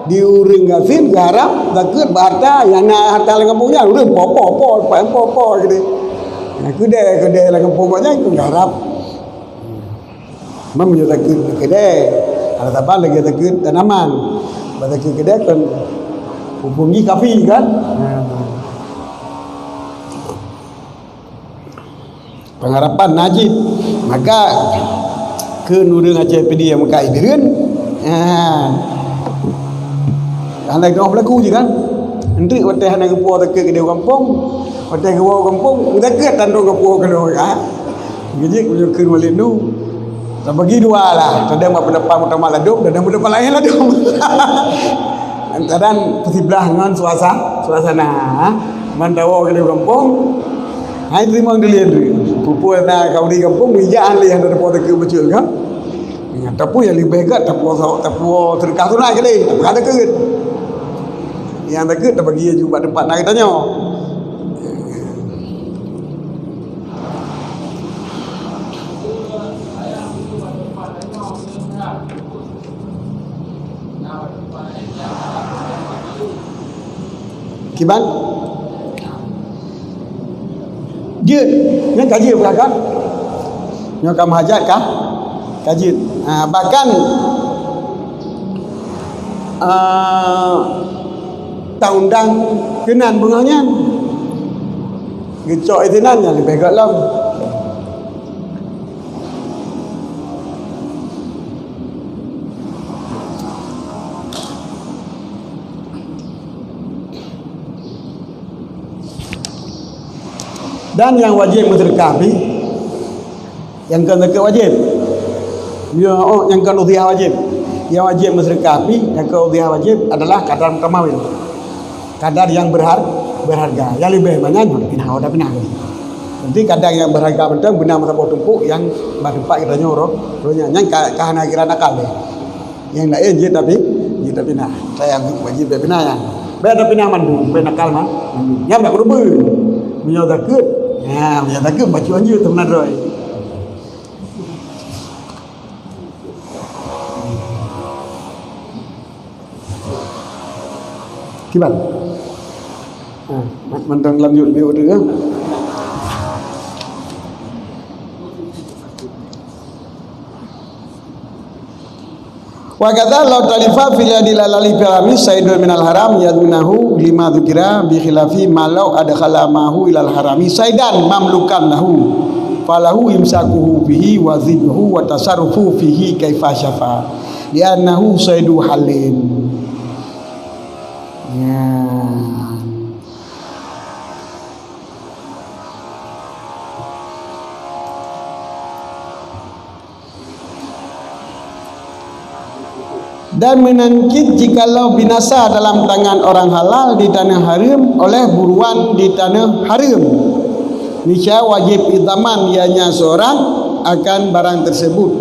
Di ureueng gasien, geuharab, takheun bak harta, nyang na harta lam gampông nyan, ureueng po, po, po, po, po, po, gitu. Nah, keudè, keudè lam gampông nyan, geuharab. Meunyoe takheun keudè, ada saban lagèe takheun tanaman. Bak takheun keudè kan, hubungi kafi kan? Nah. Pengharapan na jih. Maka keu ureueng Aceh Pidie meukai deureun. Ha. Hana geupeulaku jih kan? Enteuk watèe hana geupuwoe takheun keudè gampông, watèe geuwoe gampông, takheun tandong geupuwoe keudè, ha. Geujek meunyoe kheun Walid Nu. Tabagi dua lah, kadang bak pendapat utama ladôm, kadang pendapat laén ladôm. Kadang siblah ngon suasa-, suasana, ha. Man tawoe keudè gampông, hai teurimong deuh lé. Peue-peue na kauri gampông, meujak han lé, hana tapuwoe takheun bacut kan. Ataupun nyang leubeh gèt tapuwoe, tapuwoe seudeukah sunat keudè, tapeugah takheun. Nyang takheun tabagi aju bak teumpat na geutanyoe. Kiban? Jeuet. Nyan ka jeuet peugah kan? Nyoe ka meuhajat ka? Ka jeuet. Ha, bahkan, ah, ta-undang keunan beungoh nyan. Geucok i sinan nyan leubeh gèt lom. Dan nyang wajéb meuseudeukah pih, nyang kon zakeuet wajéb. Ya, oh, nyang kon udhiyah wajéb. Nyang wajéb meuseudeukah pih, nyang kon udhiyah wajéb adalah kadar mutamawil. Kadar nyang berhar-, berharga. Nyang leubeh banyak, pinah, udah pinah. Nanti kadar nyang berharga mantong beuna meusaboh tumpuk nyang bak teumpat geutanyoe roh, roh nyan. Nyan ka, ka hana kira nakal deh. Nyang laén jeuet tapi, jeuet tapi na. Sayang wajéb tapi na nyan. Bèk tapi na mandum, bèk nakal man-, mandum. Nyan bèk keureubeuen. Meunyoe takheun, ya, meunyoe takheun bacut anjeut teuma droe. Kiban? Ha, mantong lanjut lebih dulu ya. Wa kadza law talifa fil yadil halali fil harami saidun minal haram yadminahu lima dzukira bi khilafi ma law adkhala mahu ilal harami saidan mamlukan lahu falahu imsakuhu fihi wa dzibhuhu wa tasarrufu fihi kaifa syafa li'annahu saidu halin. Ya. Dan meunan cit jikalau binasa dalam tangan orang halal di taneuh hareuem oleh buruan di taneuh hareuem, niscaya wajéb idhaman ianya seurang akan barang tersebut,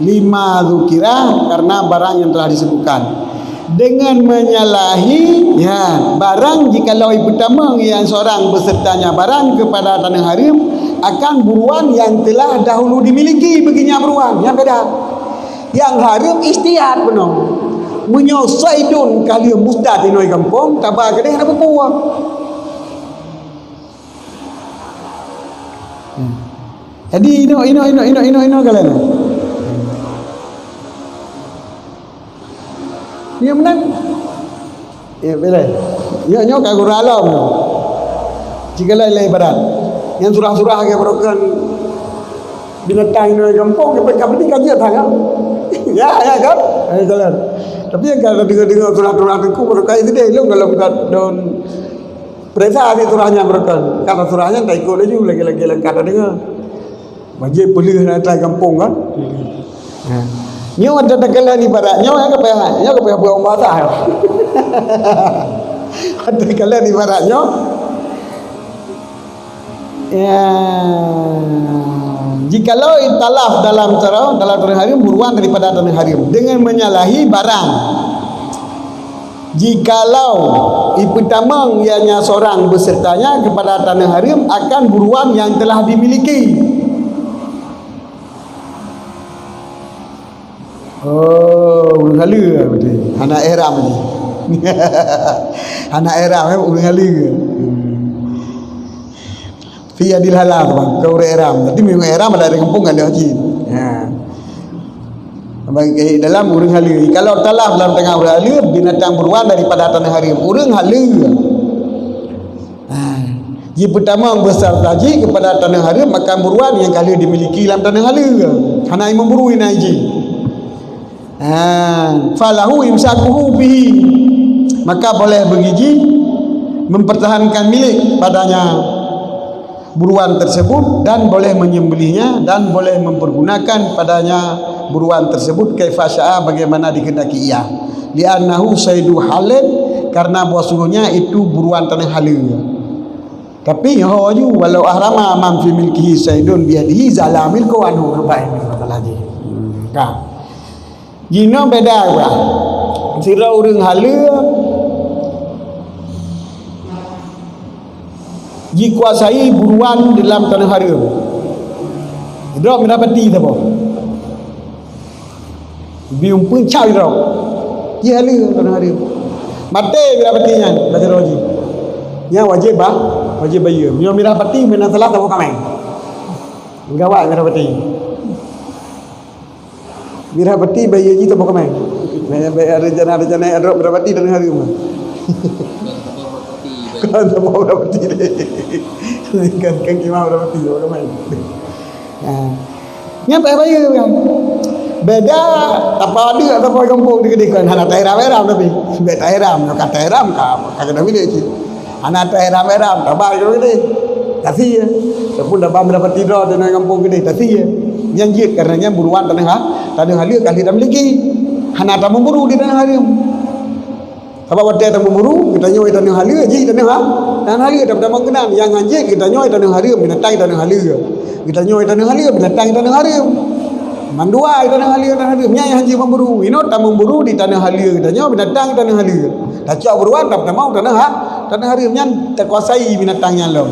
lima dzukira, karena barang yang telah disebutkan. Dengan menyalahi, ya, barang jikalau ipeutamong ianya seurang besertanya barang kepada taneuh hareuem akan buruan yang telah dahulu dimiliki bagi nya buruan, nyan beda. Nyang hareuem istiad bunoe. Meunyoe saidun ka lheueh mustad inoe gampông, taba keudeh hana peue-peue. Hmm. Jadi, inoe, inoe, inoe ka laén. Nyoe meunan. Ya, boleh. Nyoe, nyoe ka gura lom. Jika lain-lain ibarat. Nyang surah-surah ke barokan binatang inoe gampông, ke peka beli ka jeuet sangat. Ya, ya kan? Ya, jalan. Tapi nyang ka deungo-deungo surah-surah teungku, barokan sideh, lôn kalau bukan daun peresa di surah nyan barokan. Kata surah nyan tak ikut laju, lagi-lagi lengkap dah dengar. Bajée peuleueh na ata gampông kan? Ha. Nyoe ata takalon ibarat nyoe, nyoe ka payah, nyoe ka payah buang mata. Ata takalon ibarat nyoe. Ya. Jikalau italaf dalam taneuh, dalam taneuh hareuem buruan daripada taneuh hareuem dengan menyalahi barang. Jikalau ipeutamong ianya seorang besertanya kepada taneuh hareuem akan buruan yang telah dimiliki. Haleue beutôi. Hana ihram lagi. Hana ihram, eh, ureueng haleue. Fi adil halal tu, bang, keu ureueng ihram. Tapi memang ihram ada di kampung kan dia haji. Ha. Bagi dalam ureueng haleue. Kalau talaf dalam tanah ureueng haleue, binatang buruan daripada tanah haram. Ureueng haleue. Ha. Ji pertama besar taji kepada tanah haram, makan buruan yang kali dimiliki dalam tanah haleue. Hana imam buru ina ji. Ha, falahu imsakuhu bihi. Maka boleh bagi ji mempertahankan milik padanya buruan tersebut dan boleh menyembelihnya dan boleh mempergunakan padanya buruan tersebut kaifa syaa, bagaimana dikehendaki ia. Li'annahu saidu halin, karena bahwasanya itu buruan tanah haleue. Tapi ho ju, walau ahrama man fi milkihi saidun biyadihi zala milku anhu, rubai masalah ji. Hmm, ka. Jinoe beda bah. Sidroe ureueng haleue jikuasai buruan dalam tanah haram. Droe mirah pati saboh. Bi umpun cau droe. Ji haleue tanah haram. Maté mirah pati nyan, baca roji. Nyan wajéb bah, wajéb bayeue. Nyoe mirah pati meunan salah saboh kameng. Gawat mirah pati. Mirah pati bayeue ji saboh kameng. Banyak, banyak rencana-rencana yang drop mirah pati dan hari mah. Kan saboh mirah pati deh. Kan, kan kima mirah pati saboh kameng. Ha. Nyan payah bayeue kan. Beda tapa adeuk atawa kampung di keudeh kan hana tahiram-hiram tapi. Sebab tahiram, ka tahiram ka, ka kena milék cit. Hana tahiram-hiram, taba keu keudeh. Tasie. Ataupun taba mirah pati droe di kampung keudeh, tasie. Nyan jeuet karena nyan buruan tanah ha-, tanah haleue ka lheueh tamiliki. Hana tameuburu di tanah haram. Sabab watée tameuburu, geutanyoe tanah haleue, jih tanah ha-, tanah haleue, tapi tamong keunan. Nyang hanjeuet geutanyoe tanah haram, binatang tanah haleue. Geutanyoe tanah haleue, binatang tanah haram. Mandua tanah haleue, tanah haram. Nyan nyang hanjeuet meuburu. Inoe tameuburu di tanah haleue geutanyoe, binatang tanah haleue. Tacok buruan, tapi tamong tanah ha-, tanah haram. Nyan takuasai binatang nyan lom.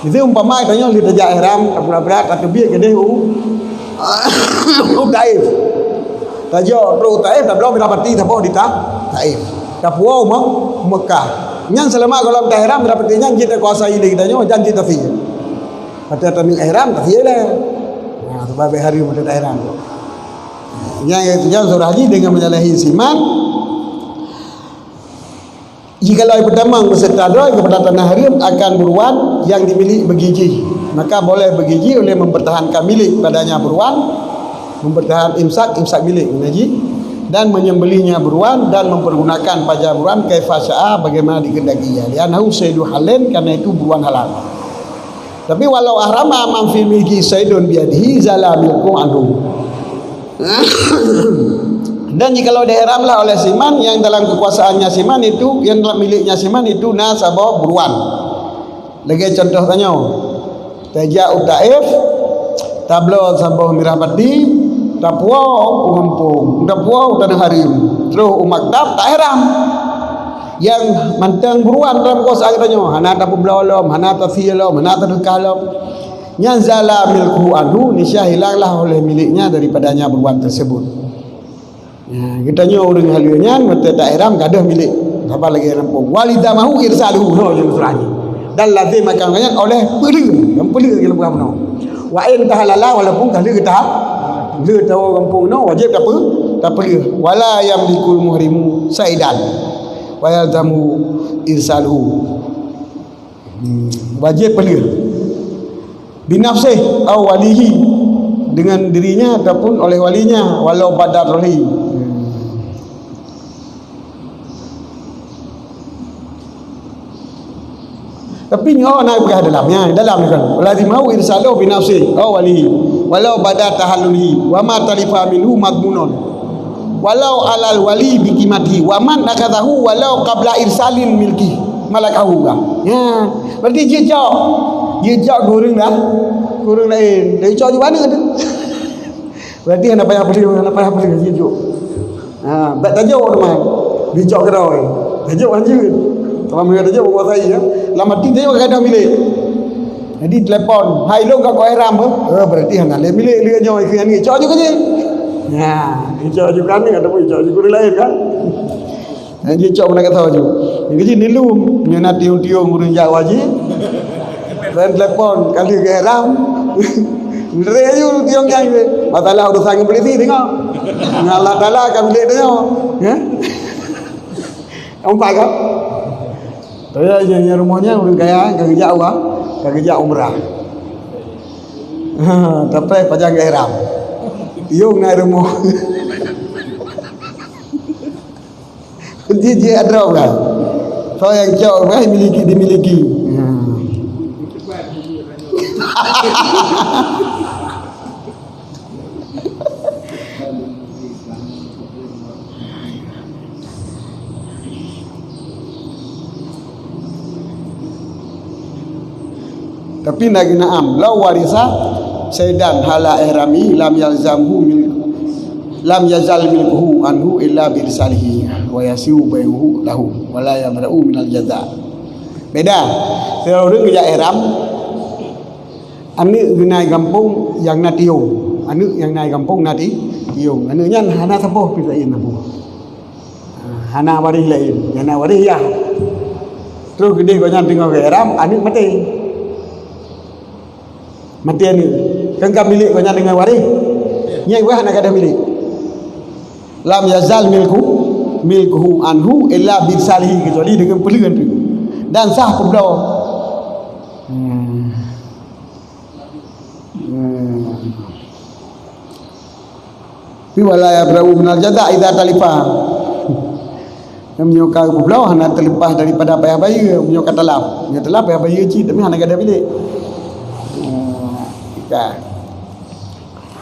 Miseu umpama tanyoe lheueh tajak ihram, tapura-pura, tateubiet keudeh u, u Taif. Tajok trok u Taif, tabloe mirah pati saboh di Ta-, Taif. Tapuwoe u Me-, Mekah. Nyan seulama gohlom taihram, mirah pati nyan jeuet takuasai lé geutanyoe, jan jeuet tasie. Watée taneuk ihram, tasie lé. Nah, sabab bèk hareum watée taihram. Nyan, nyan surah haji deungon meujalahi siman. Jikalau pertama beserta droe kepada tanah haram akan buruan yang dimiliki bagi jih, maka boleh bagi jih oleh mempertahankan milik padanya buruan, mempertahan imsak, imsak milik bagi jih, dan menyembelihnya buruan dan mempergunakan paja buruan kaifa syaa, bagaimana dikehendaki ia. Li'annahu saidu halin, karena itu buruan halal. Tapi walau ahrama man fi milki saidun biyadihi zala milku anhu. Dan jikalau diharamlah oleh siman yang dalam kekuasaannya siman itu, yang dalam miliknya siman itu na saboh buruan. Lagée contoh tanyoe, tajak u Taif, tabloe saboh mirah pati, tapuwoe u gampông, tapuwoe u tanah haram, troh u maktab, taihram. Nyang mantong buruan dalam kuasa geutanyoe, hana tapeubloe lom, hana tasie lom, hana tadeukah lom. Nyan zala milku anhu, niscaya hilanglah oleh miliknya daripadanya buruan tersebut. Ya, geutanyoe ureuëng haleue nyan, meuteuk daerah gadôh milék. Saban lagée lampôh. Walidamahu irsaluhu, no, jeuet surah nyan. Dan lazim akan nyan oleh peuleueh, nyang peuleueh lagée lampôh bunoe. Wa in tahallala, walaupun ka lheueh geutahap, lheueh tawoe gampông nyoe, wajéb tape-, tapeuleueh. Wala yamlikul muhrimu saidan. Wa yalzamu irsaluhu. Hmm, wajéb peuleueh. Binafsih au walihi, dengan dirinya ataupun oleh walinya, walau ba'da roli. Hmm. Tapi nyoe na peugah dalam, ya, dalam ni kan. Lazimau irsaluhu binafsih au walihi, walau ba'da tahallulihi, wa ma talifa minhu madmunun. Walau alal wali bi qimatihi, wa man akhadhahu walau qabla irsalil milki malakahu. Ya, berarti jijak. Jijak gurung dah. Gurung lain. Dari cok di mana tu? Berarti hana payah peuleueh, hana payah peuleueh jijak. Ha, bak tajok teman. Dijak keudroe. Tajok lanjut. Teman mereka tajok menguasai ya. Lama ti tajok kadang milik. Jadi telepon, "Hai, lôn ka keu ihram beuh?" Eh, berarti hana lé milék lé nyoe, ikeu nyan cok ju keu jih. Ha, icok ju kami ataupun icok ju guru lain kan? Nah, jicok mana kata ju. Jadi ni lu, nyo na tiung-tiung ureueng jak haji. Dan telepon kali ke Iram. Nere ju tiung nyang ni. Masalah urusan ngon polisi tengok. Ngon Allah Taala kami lihat tengok. Ya? Nampak kan? Tapi ya, ya, ya, rumoh nyan ureueng kaya ka geujak wa, ka geujak umrah. Ha, tapi pajang ke Iram. Tiung na rumoh. Kunci jih adrop kan. So nyang cok kan miliki dimiliki. Ha. Tapi nak kena am, lau warisa saidan hala ihrami lam yalzamhu mil, lam yazal milkuhu anhu illa bi irsalihi wa yasiu bai'uhu lahu wa la yabra'u minal jaza. Beda. Seureueng geujak ihram, aneuk geunai gampông nyang na tiong. Aneuk nyang na gampông na ti, tiong. Aneuk nyan hana saboh pih laén saboh. Hana waréh laén, hana waréh yah. Terus geudeh gobnyan teungoh geuihram, aneuk maté. Maté aneuk. Kan ka milék gobnyan deungon waréh. Nyan wah hana gadôh milék. Lam yazal milku, milkuhu anhu illa bi irsalihi, kecuali deungon peuleueh tu. Dan sah peubloe. Hmm. Hmm. Tapi wala yabra'u minal jaza idza talifa. Nyang meunyoe ka geupubloe hana teuleupah daripada payah bayeue, meunyoe ka talaf. Meunyoe talaf payah bayeue cit, tapi hana gadôh milék. Hmm, ka.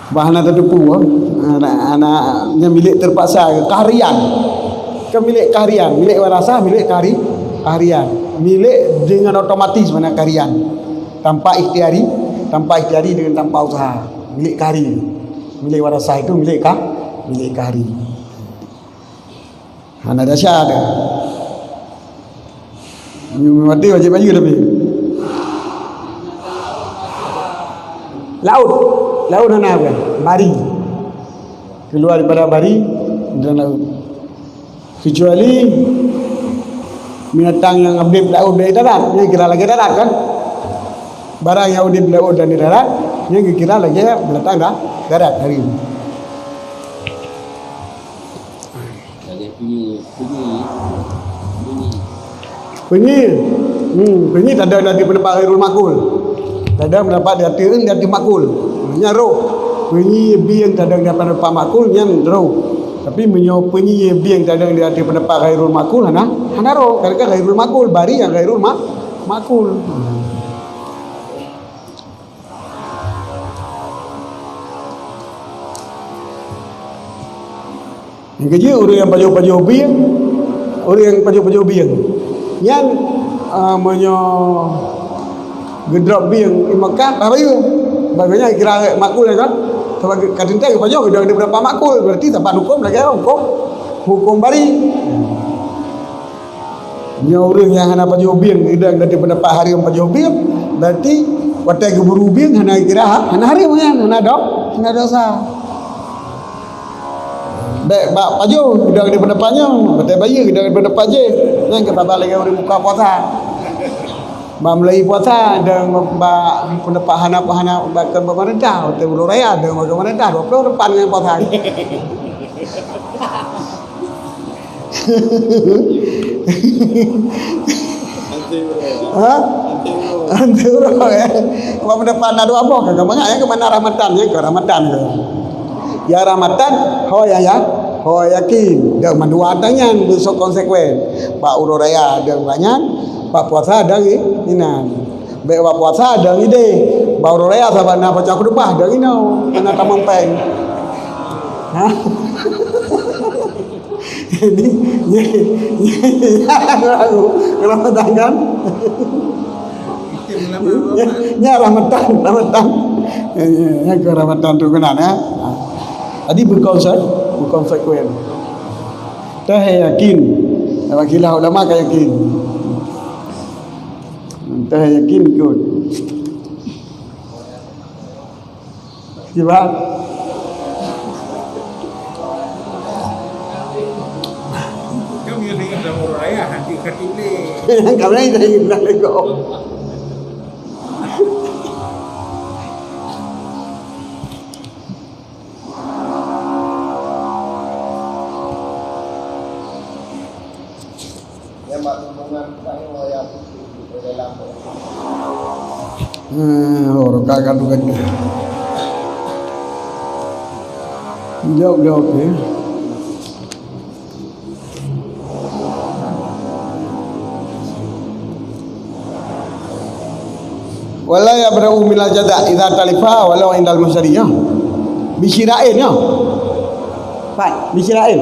Bah hana tateupeue, hana, hana, nyan milék teupaksa, qahriyan. Kan milék qahriyan, milék warasah, milék qahri-, qahriyan. Milék dengan otomatis mana qahriyan. Tanpa ikhtiari, tanpa ikhtiari dengan tanpa usaha. Milék qahri. Milék warasah itu milék ka, milék qahri. Hana dasar dah. Nyoe mati wajib bayeue tapi. Laôt. Laôt hana apa? Bari. Keluar daripada bari dan laôt. Kecuali binatang nyang udeb laôt dari darat, nyan kira lagèe darat kan? Barang nyang udeb laôt dan di darat, nyan kira lagèe binatang da-, darat hari ini. Lagèe peunyi, peunyi, peunyi. Peunyi. Hmm, peunyi tadong di ateueh pendapat ghairul makul. Tadong pendapat di ateueh, di ateueh makul. Nyan roh. Peunyi bieng tadong di ateueh pendapat makul, nyan roh. Tapi meunyoe peunyi bieng tadong di ateueh pendapat ghairul makul, hana, hana roh. Kadang-kadang ghairul makul, bari nyang ghairul ma-, makul. Nyang keujeuet ureueng nyang pajoh-pajoh bieng, ureueng nyang pajoh-pajoh bieng. Nyan, ah, meunyoe geudrop bieng di Mekah, bah bayeue. Bah nyan kira makul kan? Sabab ka teuntèe geupajoh, geudrop di beurapa makul. Berarti saban huköm lagèe huköm, huköm bari. Nyoe ureueng nyang hana pajoh bieng, idang dari pendapat hareuem pajoh bieng, berarti watèe geuburu bieng hana kira ha-, hana hareuem nyan, hana do-, hana dosa. Bèk bak pajoh, idang dari pendapat nyoe, watèe bayeue, idang dari pendapat jih, nyan keu saban lagèe ureueng buka puasa. Bak mulai puasa, idang bak pendapat hana, hana bak pemerintah, watèe uroe raya, idang bak pemerintah, dua ploh depan nyan puasa. Ha? Anti uroe, ya. Bak pendapat na dua boh, ka mangat, ya, ke mana Ramadan, ya, ke Ramadan ke. Ya Ramadan, ho ya, ya, ho yakin. Dak mandua ata nyan besok konsekuen. Bak uroe raya dak bak nyan, bak puasa dak i-, inan. Bèk bak puasa dak ideh. Bak uroe raya saban na baca khutbah dak inoe, na tamong péng. Ha? Ini, ini, ini, kenapa tangan? Nya Ramadan, Ramadan. Ya, ya, ya, ke Ramadan tu kena, ya. Jadi berkonsek, berkonsekuen. Tah yakin. Kalau khilaf ulama ka yakin. Tah yakin ikut. Kiban? Kamu lain tadi bilang lego. Hmm, oh, rokok kan tu kan. Jawab, jawab, ya. Wala yabra'u minal jaza' idza talifa walau indal musytari, ya. Bisyira'in, ya. Pat, bisyira'in.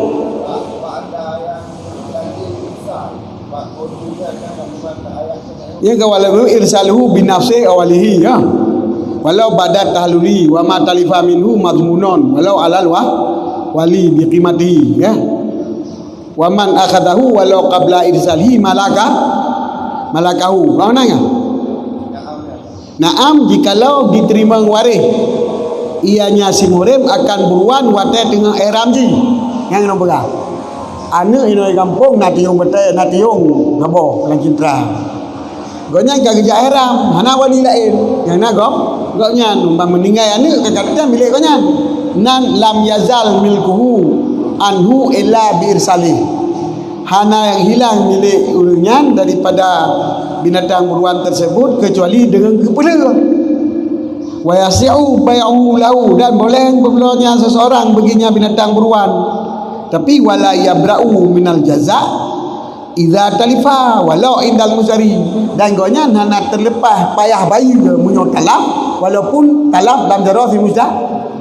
Ya, ka walau irsaluhu binafsi awalihi, ya. Walau ba'da tahallulihi wa ma talifa minhu madhmunan walau alal wa-, wali biqimatihi, ya. Wa man akhadahu walau qabla irsalihi malaka, malakahu. Kau nanya? Naam, jikalau jiteurimong waréh, ianya si muhrim akan buruan watée teungoh ihram jih. Nyang nyoe peugah, aneuëk inong gampông na tiong batée, na tiong saboh lam cintra. Gobnyan ka geujak ihram, hana wali laén. Nyang na gob, gobnyan, ban meuninggai aneuëk, ka, ka milék gobnyan. Nan lam yazal milkuhu anhu illa bi irsalih. Hana hilang milék ureuëng nyan daripada binatang buruan tersebut kecuali deungon geupeuleueh. Wa yasihu bai'uhu lahu, dan boleh peubloe nyan seseorang baginya binatang buruan. Tapi wala yabra'u minal jaza' idza talifa walau indal musytari, dan gobnyan hana teuleupah payah bayeue meunyoe talaf, walaupun talaf lam jaroe si musyta-,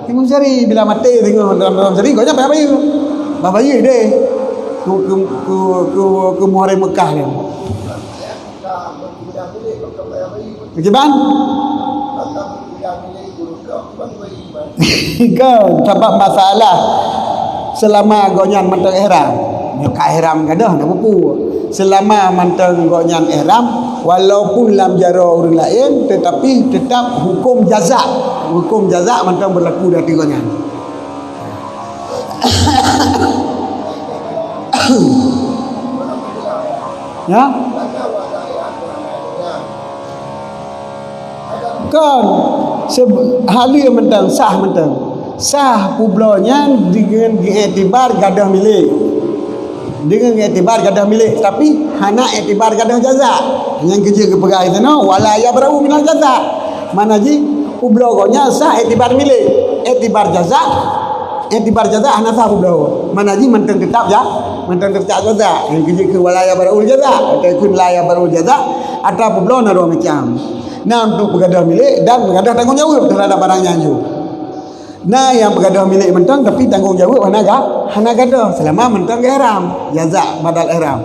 si musytari. Bila maté singoh dalam jaroe musytari, gobnyan payah bayeue. Bah bayeue deh. Ku, ku, ku, ku, ku muhrim Mekah nyan. Kiban? Kan, sabab masalah selama gobnyan mantong ihram. Nyoe ka ihram gadoh, hana peue-peue. Selama mantong gobnyan ihram, walaupun lam jaroe ureuëng laén, tetapi tetap hukum jaza'. Hukum jaza' mantong berlaku di ateueh gobnyan. Ya? Kon, seb-, haleue mantong, sah mantong. Sah peubloe nyan deungon geuiktibar gadoh milék. Deungon geuiktibar gadoh milék, tapi hana iktibar gadoh jaza'. Nyang keujeuet geupeugah di sinoe, wala yabra'u minal jaza'. Makna jih, peubloe gobnyan sah iktibar milék. Iktibar jaza', iktibar jaza' hana sah peubloe. Makna jih mantong teutap ja-, mantong teutap jaza'. Nyang keujeuet keu wala yabra'ul jaza', ataupun la yabra'ul jaza', ata peubloe na dua macam. Na untuk peugadoh milék dan peugadoh tanggong jaweueb teuhadap barang nyan ju. Na nyang peugadoh milék mantong, tapi tanggong jaweueb hana ga-, hana gadoh selama mantong ihram, jaza' badal ihram.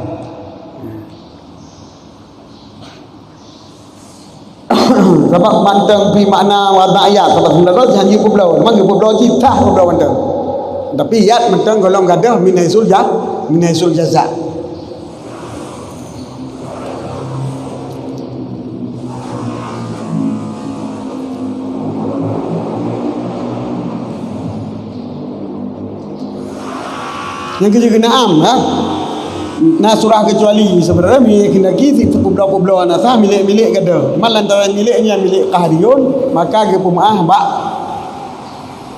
Sabab mantong pi makna wada' yad, sabab sebenarnya hanya peubloe. Memang peubloe cit, sah peubloe mantong. Tapi yad mantong golom gadoh min haisul ja-, min haisul jaza'. Nyang keujeuet keu na'am, ha? Na surah keucuali, sebenarnya milék keundaki si peubloe-peubloe na sah milék-milék gadoh. Cuma lantaran milék nyan milék qahriyun, maka geupeumeu'ah bak,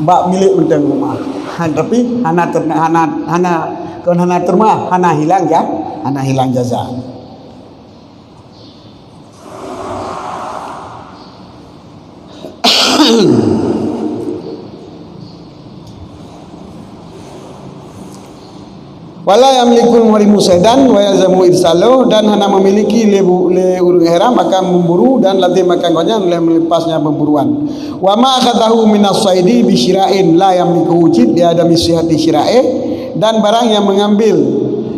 bak milék mantong peumeu'ah. Ha, tapi hana ter-, hana, hana, kon hana teureume'ah, hana hilang ja-, hana hilang jaza'. Wala yamlikul muhrimu saidan wa yalzamu irsaluh, dan hana memiliki lé bu-, lé ureuëng ihram akan memburu dan lazim akan gobnyan lé melepasnya pemburuan. Wa ma akhadahu minas saidi bi syira'in la yamlikuhu cit li adami sihati syira'ih, dan barang yang mengambil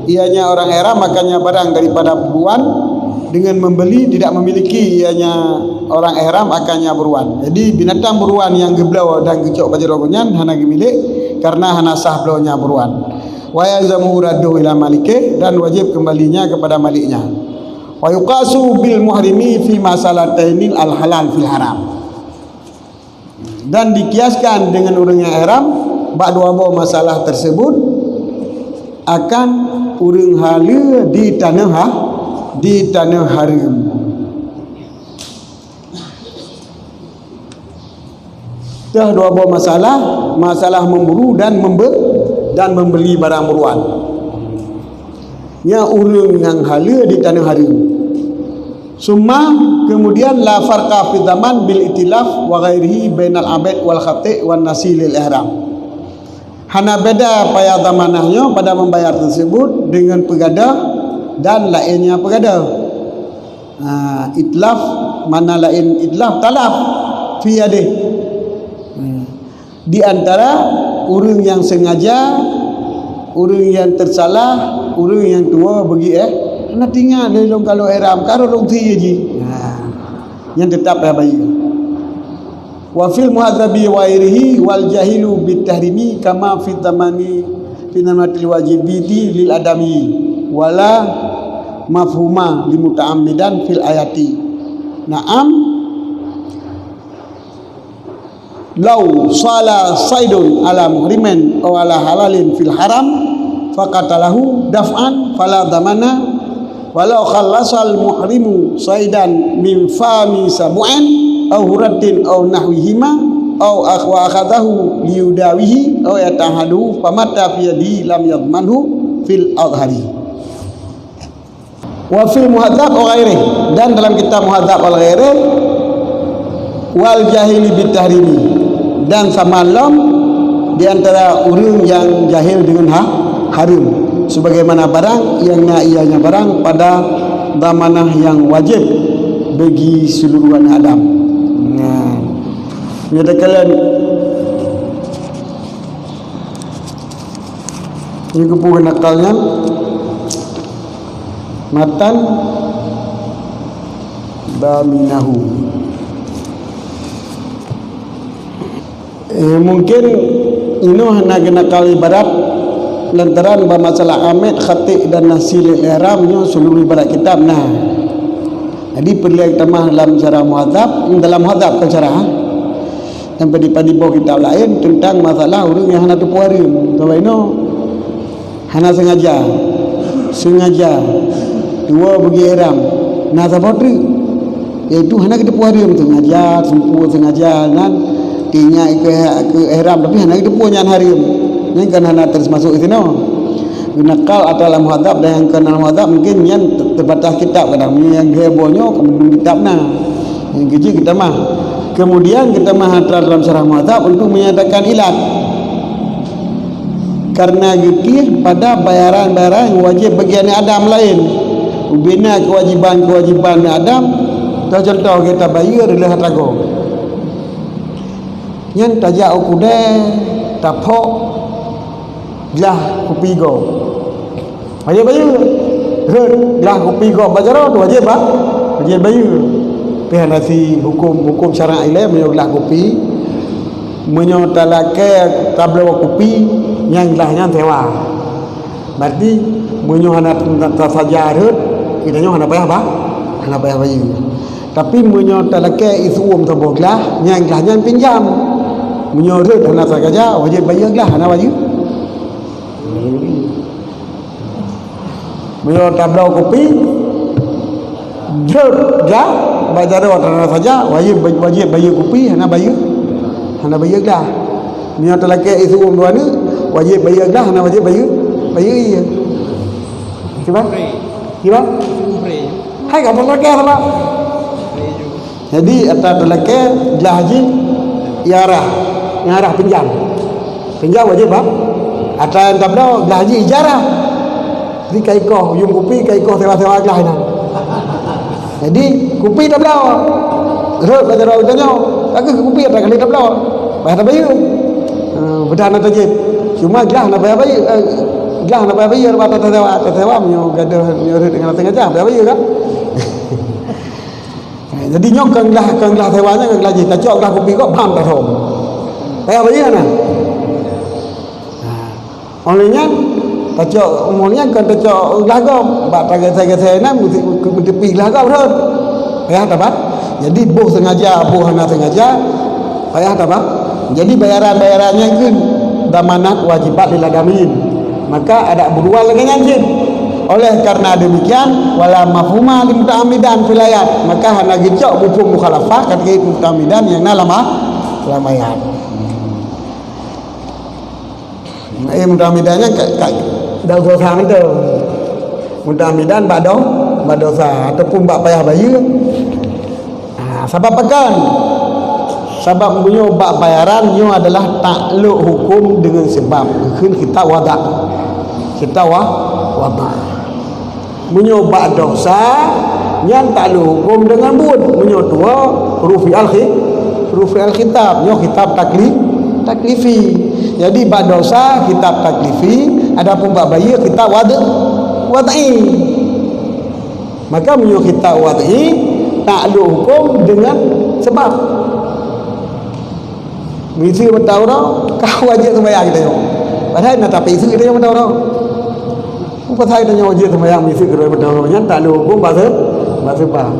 ianya orang ihram akannya barang daripada buruan dengan membeli tidak memiliki ianya orang ihram akannya buruan. Jadi binatang buruan yang geubloe dan geucok bak jaroe gobnyan hana geumilék karena hana sah bloe nya buruan. Wa yalzamu raddu ila malikih, dan wajib kembalinya kepada maliknya. Wa yuqasu bil muhrimi fi masalatainil al halal fil haram. Dan dikiaskan dengan ureuëng nyang ihram bak dua boh masalah tersebut akan ureuëng haleue di tanoh ha-, di taneuh hareuem. Teuh dua boh masalah, masalah memburu dan membe-, dan membeli barang buruan. Nya ureuëng nyang haleue di taneuh hareuem. Summa, kemudian, la farqa fi zaman bil itilaf wa ghairihi bainal abid wal khati wan nasi lil ihram. Hana beda paya zamanah nyoe pada membayar tersebut dengan peugada dan lainnya peugada. Ha, itlaf, makna laén itlaf, talaf fi yadih. Hmm. Di antara ureuëng nyang sengaja, ureuëng nyang tersalah, ureuëng nyang tuwoe beugi, eh, hana tingat lé lôn kalon ihram, ka rhot u thie jih. Ha, nyan teutap payah bayeue. Wa fil muhadzabi wa ghairihi wal jahilu bit tahrimi kama fi zamani fi namatil wajibati lil adami wala mafhuma li muta'ammidan fil ayati. Na'am, lau sala saidun ala muhrimin aw ala halalin fil haram faqatalahu daf'an fala dhamana walau khallasal muhrimu saidan min fami sabu'in aw huratin aw nahwihima aw akh-, wa akhadahu liyudawihi aw yata'ahadu famata fi yadihi lam yadmanhu fil azhari. Wa fil Muhadzab wa ghairih, dan dalam kitab Muhadzab wa ghairih, wal jahili bitahrimi, dan sama lom di antara ureuëng nyang jahil deungon ha-, hareuem, sebagaimana barang nyang na ianya barang pada zamanah nyang wajéb bagi seuluruh aneuëk Adam. Nah, nyatakan Nyang keupeue nakal nyan matan daminahu. Eh, mungkin inoe hana geunakal ibarat lantaran bak masalah amit, khatik dan nasi lil ihram nyoe seuluruh ibarat kitab na. Jadi peureulée tamah dalam syarah Muhadzab, dalam Muhadzab kon syarah. Dan padum-padum boh kitab laén teuntang masalah ureuëng nyang hana teupeue hareuem. Sabab inoe hana sengaja, sengaja tuwoe beugi ihram, na saboh treuk, yaitu hana geuteupeue hareuem, sengaja, seumpue sengaja nan teuingat keu, keu ihram, tapi hana geuteupeue nyan hareuem. Nyan kan hana termasuk di sinoe. Nakal atau dalam Muhadzab dan nyang kon dalam Muhadzab mungkin nyan te-, teubatas kitab kadang. Meunyoe nyang lhée boh nyoe, keumudian kitab na. Nyang keujeuet kitab mah. Kemudian kitab mah atra dalam syarah Muhadzab untuk menyatakan ilat. Karena geukih pada bayaran-bayaran nyang wajéb bagi aneuëk Adam laén. Ubena keuwajéban-keuwajéban aneuëk Adam, contoh gata bayeue reuloh atra gob. Nyan tajak u keudée, taphok glah kupi gob. Wajéb bayeue. Rhot glah kupi gob bak jaroe tu wajéb ba-, wajéb bayeue. Pih hana si huköm, huköm syarak ilée meunyoe glah kupi. Meunyoe talakée tabloe kupi, nyang glah nyan sewa. Berarti meunyoe hana ta-, tasaja rhot, geutanyoe hana payah ba-, hana payah bayeue. Tapi meunyoe talakée isuem saboh glah, nyang glah nyan pinjam. Meunyoe rhot hana saja, wajéb bayeue glah, hana bayeue. Meunyoe tabloe kupi, jeuet glah, bak jaroe hana saja, wajéb, wajéb bayeue kupi, hana bayeue, hana bayeue glah. Meunyoe talakée isuem dua neuk, wajéb bayeue glah, hana wajéb bayeue, bayeue ié. Kiban? Kiban? Hai ka talakée sama. Jadi atra talakée glah jih ijarah, ijarah pinjam. Pinjam wajéb bah. Atra nyang tabloe glah jih ijarah. Jadi ka ikoh, yuem kupi ka ikoh sewa-sewa glah inan. Jadi kupi tabloe. Rhot bak jaroe geutanyoe. Ka keuh kupi atra kali tabloe. Payah tabayeue. Eh, beudah na tajép. Cuma glah na payah bayeue, eh, glah na payah bayeue bak atra tasewa, tasewa meunyoe gadoh meunyoe rhot deungon sengaja payah bayeue kan. Eh, jadi nyoe kon glah, kon glah sewa nyan, kon glah jih. Tacok glah kupi kok bam tasöm. Payah bayeue na. Ha. Oleh nyan, tacok, oleh nyan kon tacok glah gob. Bak tageusai-geusai nan, meuteupih glah gob rhot. Payah tabat. Jadi boh sengaja, boh hana sengaja, payah tabat. Jadi bayaran-bayaran nyan keuh damanat wajibat lil adamin. Maka adak buruan lagée nyan cit. Oleh karena demikian, wala mafhuma li muta'ammidan fil ayat, maka hana geucok muphom mukhalafah ketika muta'ammidan nyang na lam a-, lam ayat. Eh, muta'ammidan nyan ka, ka, dak dosa mantong. Muta'ammidan bak do-, bak dosa ataupun bak payah bayeue. Ha, sabab pakon? Sabab meunyoe bak bayaran nyoe adalah taklok huköm deungon sabab. Kheun kitab wada'. Kitab wa-, wada'. Meunyoe bak dosa, nyan taklok huköm deungon buet. Meunyoe tuwoe, rufi'al khi-, rufi'al khitab. Nyoe khitab takli-, taklifi. Jadi bak dosa khitab taklifi, adapun bak bayeue khitab wad-, wad'i. Maka meunyoe khitab wad'i, taklok huköm deungon sabab. Miseue mata uroe, ka wajéb seumayang geutanyoe. Padahai na tapi iseue geutanyoe mata uroe. Pasai tanyoe wajéb seumayang miseue keudroe mata uroe nyan taklok huköm bak se-, bak sabab.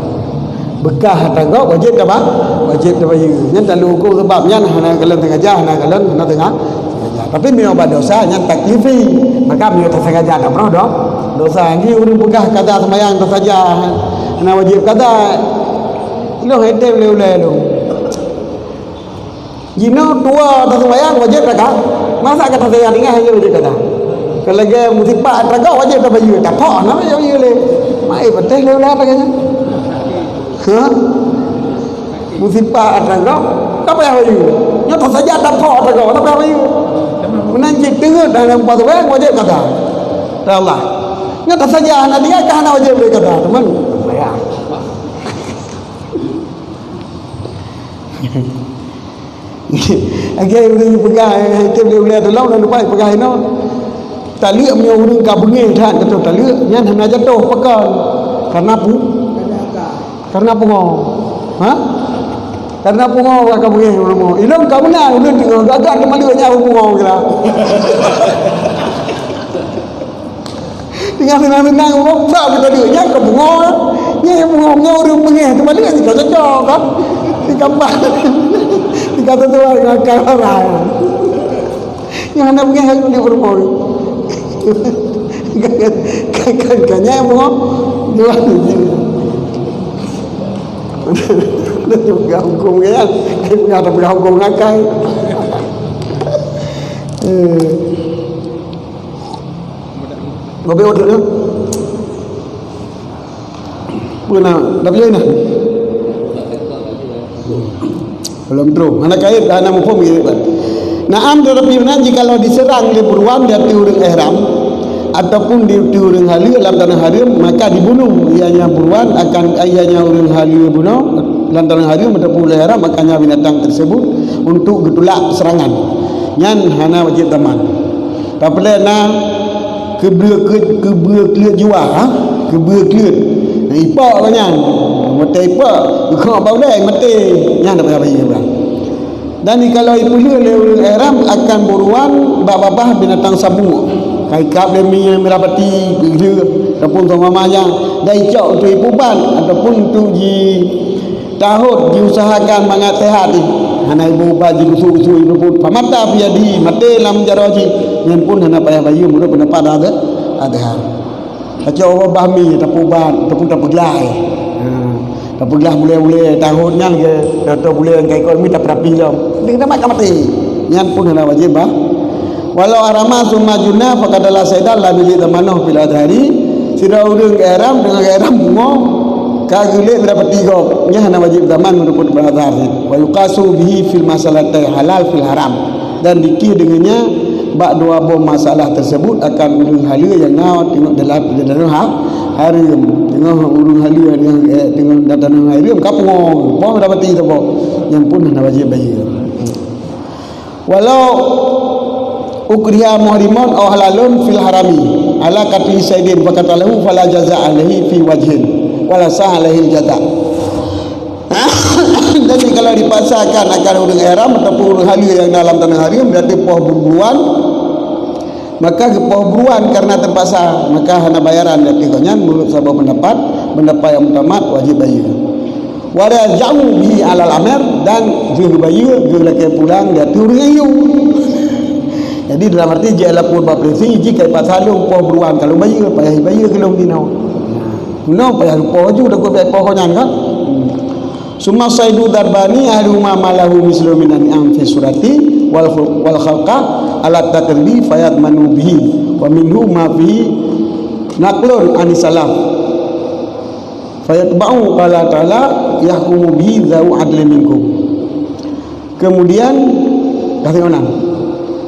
Beukah atra gob wajéb taba-, wajéb tabayeue. Nyan taklok huköm sabab nyan hana kalon sengaja, hana kalon, hana senga-, sengaja. Tapi meunyoe bak dosa nyan taklifi. Maka meunyoe tasengaja tapeurah do-, dosa. Nyoe ureuëng peugah kada seumayang tasengaja hana wajéb kada. Ilong hete ulée-ulée lom. Jinoe tuwoe taseumayang wajéb taga. Masa ka taseumayang tinggai hana wajéb taga? Ka lagée musibah atra gob wajéb tabayeue, taphok na wajéb bayeue lé. Mai patéh lé ulah taga nyan. Ha? Musibah atra gob, ka payah bayeue. Nyoe tasaja taphok atra gob, ka payah bayeue. Meunan cit teungeut dan lam paseumayang wajéb taga. Ya Allah. Nyoe tasaja hana tinggai ka hana wajéb lé taga, teman. Payah. Lagée ureuëng peugah, eh, itu boleh ulée tulông dan lupa peugah inoe. Taleuek meunyoe ureuëng ka beungéh that atau taleuek, nyan hana jatoh pakon. Karena pu-, karena pungo. Ha? Karena pungo ka beungéh ureuëng. Ilong ka meunan ureuëng teungoh gagak teumaleuek nyan pungo kira. Tinggai seunang-seunang uroe, prak geutaleuek, nyan ka beungoh. Nyan nyang beungoh-beungoh ureuëng beungéh, teuma leuek nyan ka cocok, kan? Di kampung. Di kata tu, ngon akal orang. Nyang hana beungéh, di rumah. Kan, kan, kan, nyan nyang beungoh. Dua. Peugah huköm kan? Peugah, peugah huköm ngakai. Eh. Gobe udah tu. Pernah, tapi lain dah. Belum terus. Hana kait, hana muphom gitu, Pak. Naam, tetapi meunan jikalau diserang lé buruan di ateueh ureuëng ihram ataupun di ateueh ureuëng haleue lam taneuh hareuem, maka dibunuh ianya buruan akan, ianya ureuëng haleue bunoe lam taneuh hareuem ataupun ureuëng ihram akannya binatang tersebut untuk geutulak serangan. Nyan hana wajéb daman. Tapeureulée na keubeue, keu-, keubeue kleuet juah, ha? Keubeue kleuet. Nah, ipok ka nyan. Maté ipok, geukheun bak ulée, maté. Nyan dapat apa ié urang. Dan jikalau ipeuleueh lé ureuëng ihram akan buruan bak babah binatang sabuk. Ka ikab lé mi nyang mirah pati, geuleueh, ataupun sama manyang, dan icok untuk ipuban, ataupun untuk ji tahot jiusahakan mangat sehat jih. Hana iboh ubat jigusu-gusu ipeupot. Famata fi yadihi, maté lam jaroe jih. Nyan pun hana payah bayeue meunurot peundapat Adh-, Adhar. Tacok ubah mi, tapeuubat, ataupun tapeuglah. Ha, tapeuglah bulée-bulée tahot nyan lagée, atau bulée nyang ka ikot mi tapeurapi lom. Dia kena mat ka maté. Nyan pun hana wajéb bah. Walau ahrama summa junna faqad la saidan lam yajid dhamanahu fil adhari. Sidroe ureuëng geuihram deungon geuihram bungoe ka geulek meudapati gob, nyan hana wajéb dhaman meunurot peundapat Adhar. Wa yuqasu bihi fil masalatai halal fil haram. Dan dikir deungon nyan bak dua boh masalah tersebut akan ureuëng haleue nyang na teungoh dalam, dalam ha-, hareuem. Teungoh ureuëng haleue nyang, eh, teungoh dalam hareuem ka pungo, poh meudapati saboh. Nyan pun hana wajéb bayeue. Walau ukriha muhrimun aw halalun fil harami ala qatli saidin faqatalahu fala jaza alaihi fi wajhin wala sah alaihil jaza. Jadi kalau dipaksakan akan ureuëng ihram ataupun ureuëng haleue nyang dalam taneuh hareuem, berarti poh buruan, maka geupoh buruan karena terpaksa, maka hana bayaran, berarti gobnyan meunurot saboh peundapat, peundapat nyang mutamat wajéb bayeue. Wala ja'u bihi alal amir, dan geubayeue geulakée pulang di ateueh ureuëng ayue. Jadi dalam arti jeuet lapor bak polisi, jih kai pat saleuem poh buruan, kalau bayeue, payah bayeue keu lôn dinoe. Meunoe payah lupa ju takot bak poh nyan kan. Summa saidu darbani ahaduhuma ma lahu mislu min an'am fi surati wal khul-, wal khalqah ala taqribi fayadmanu bihi wa minhu ma fihi naqlun anis salaf. Fayatba'u qala ta'ala yahkumu bihi dzawu adlin minkum. Kemudian kasih onang.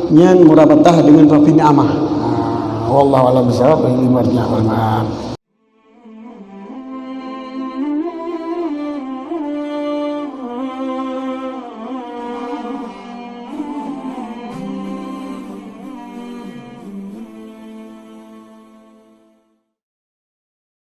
Nyan murabatah dengan Rafi Ni'amah. Ah, wallahu a'lam bishawab. Ini marjah.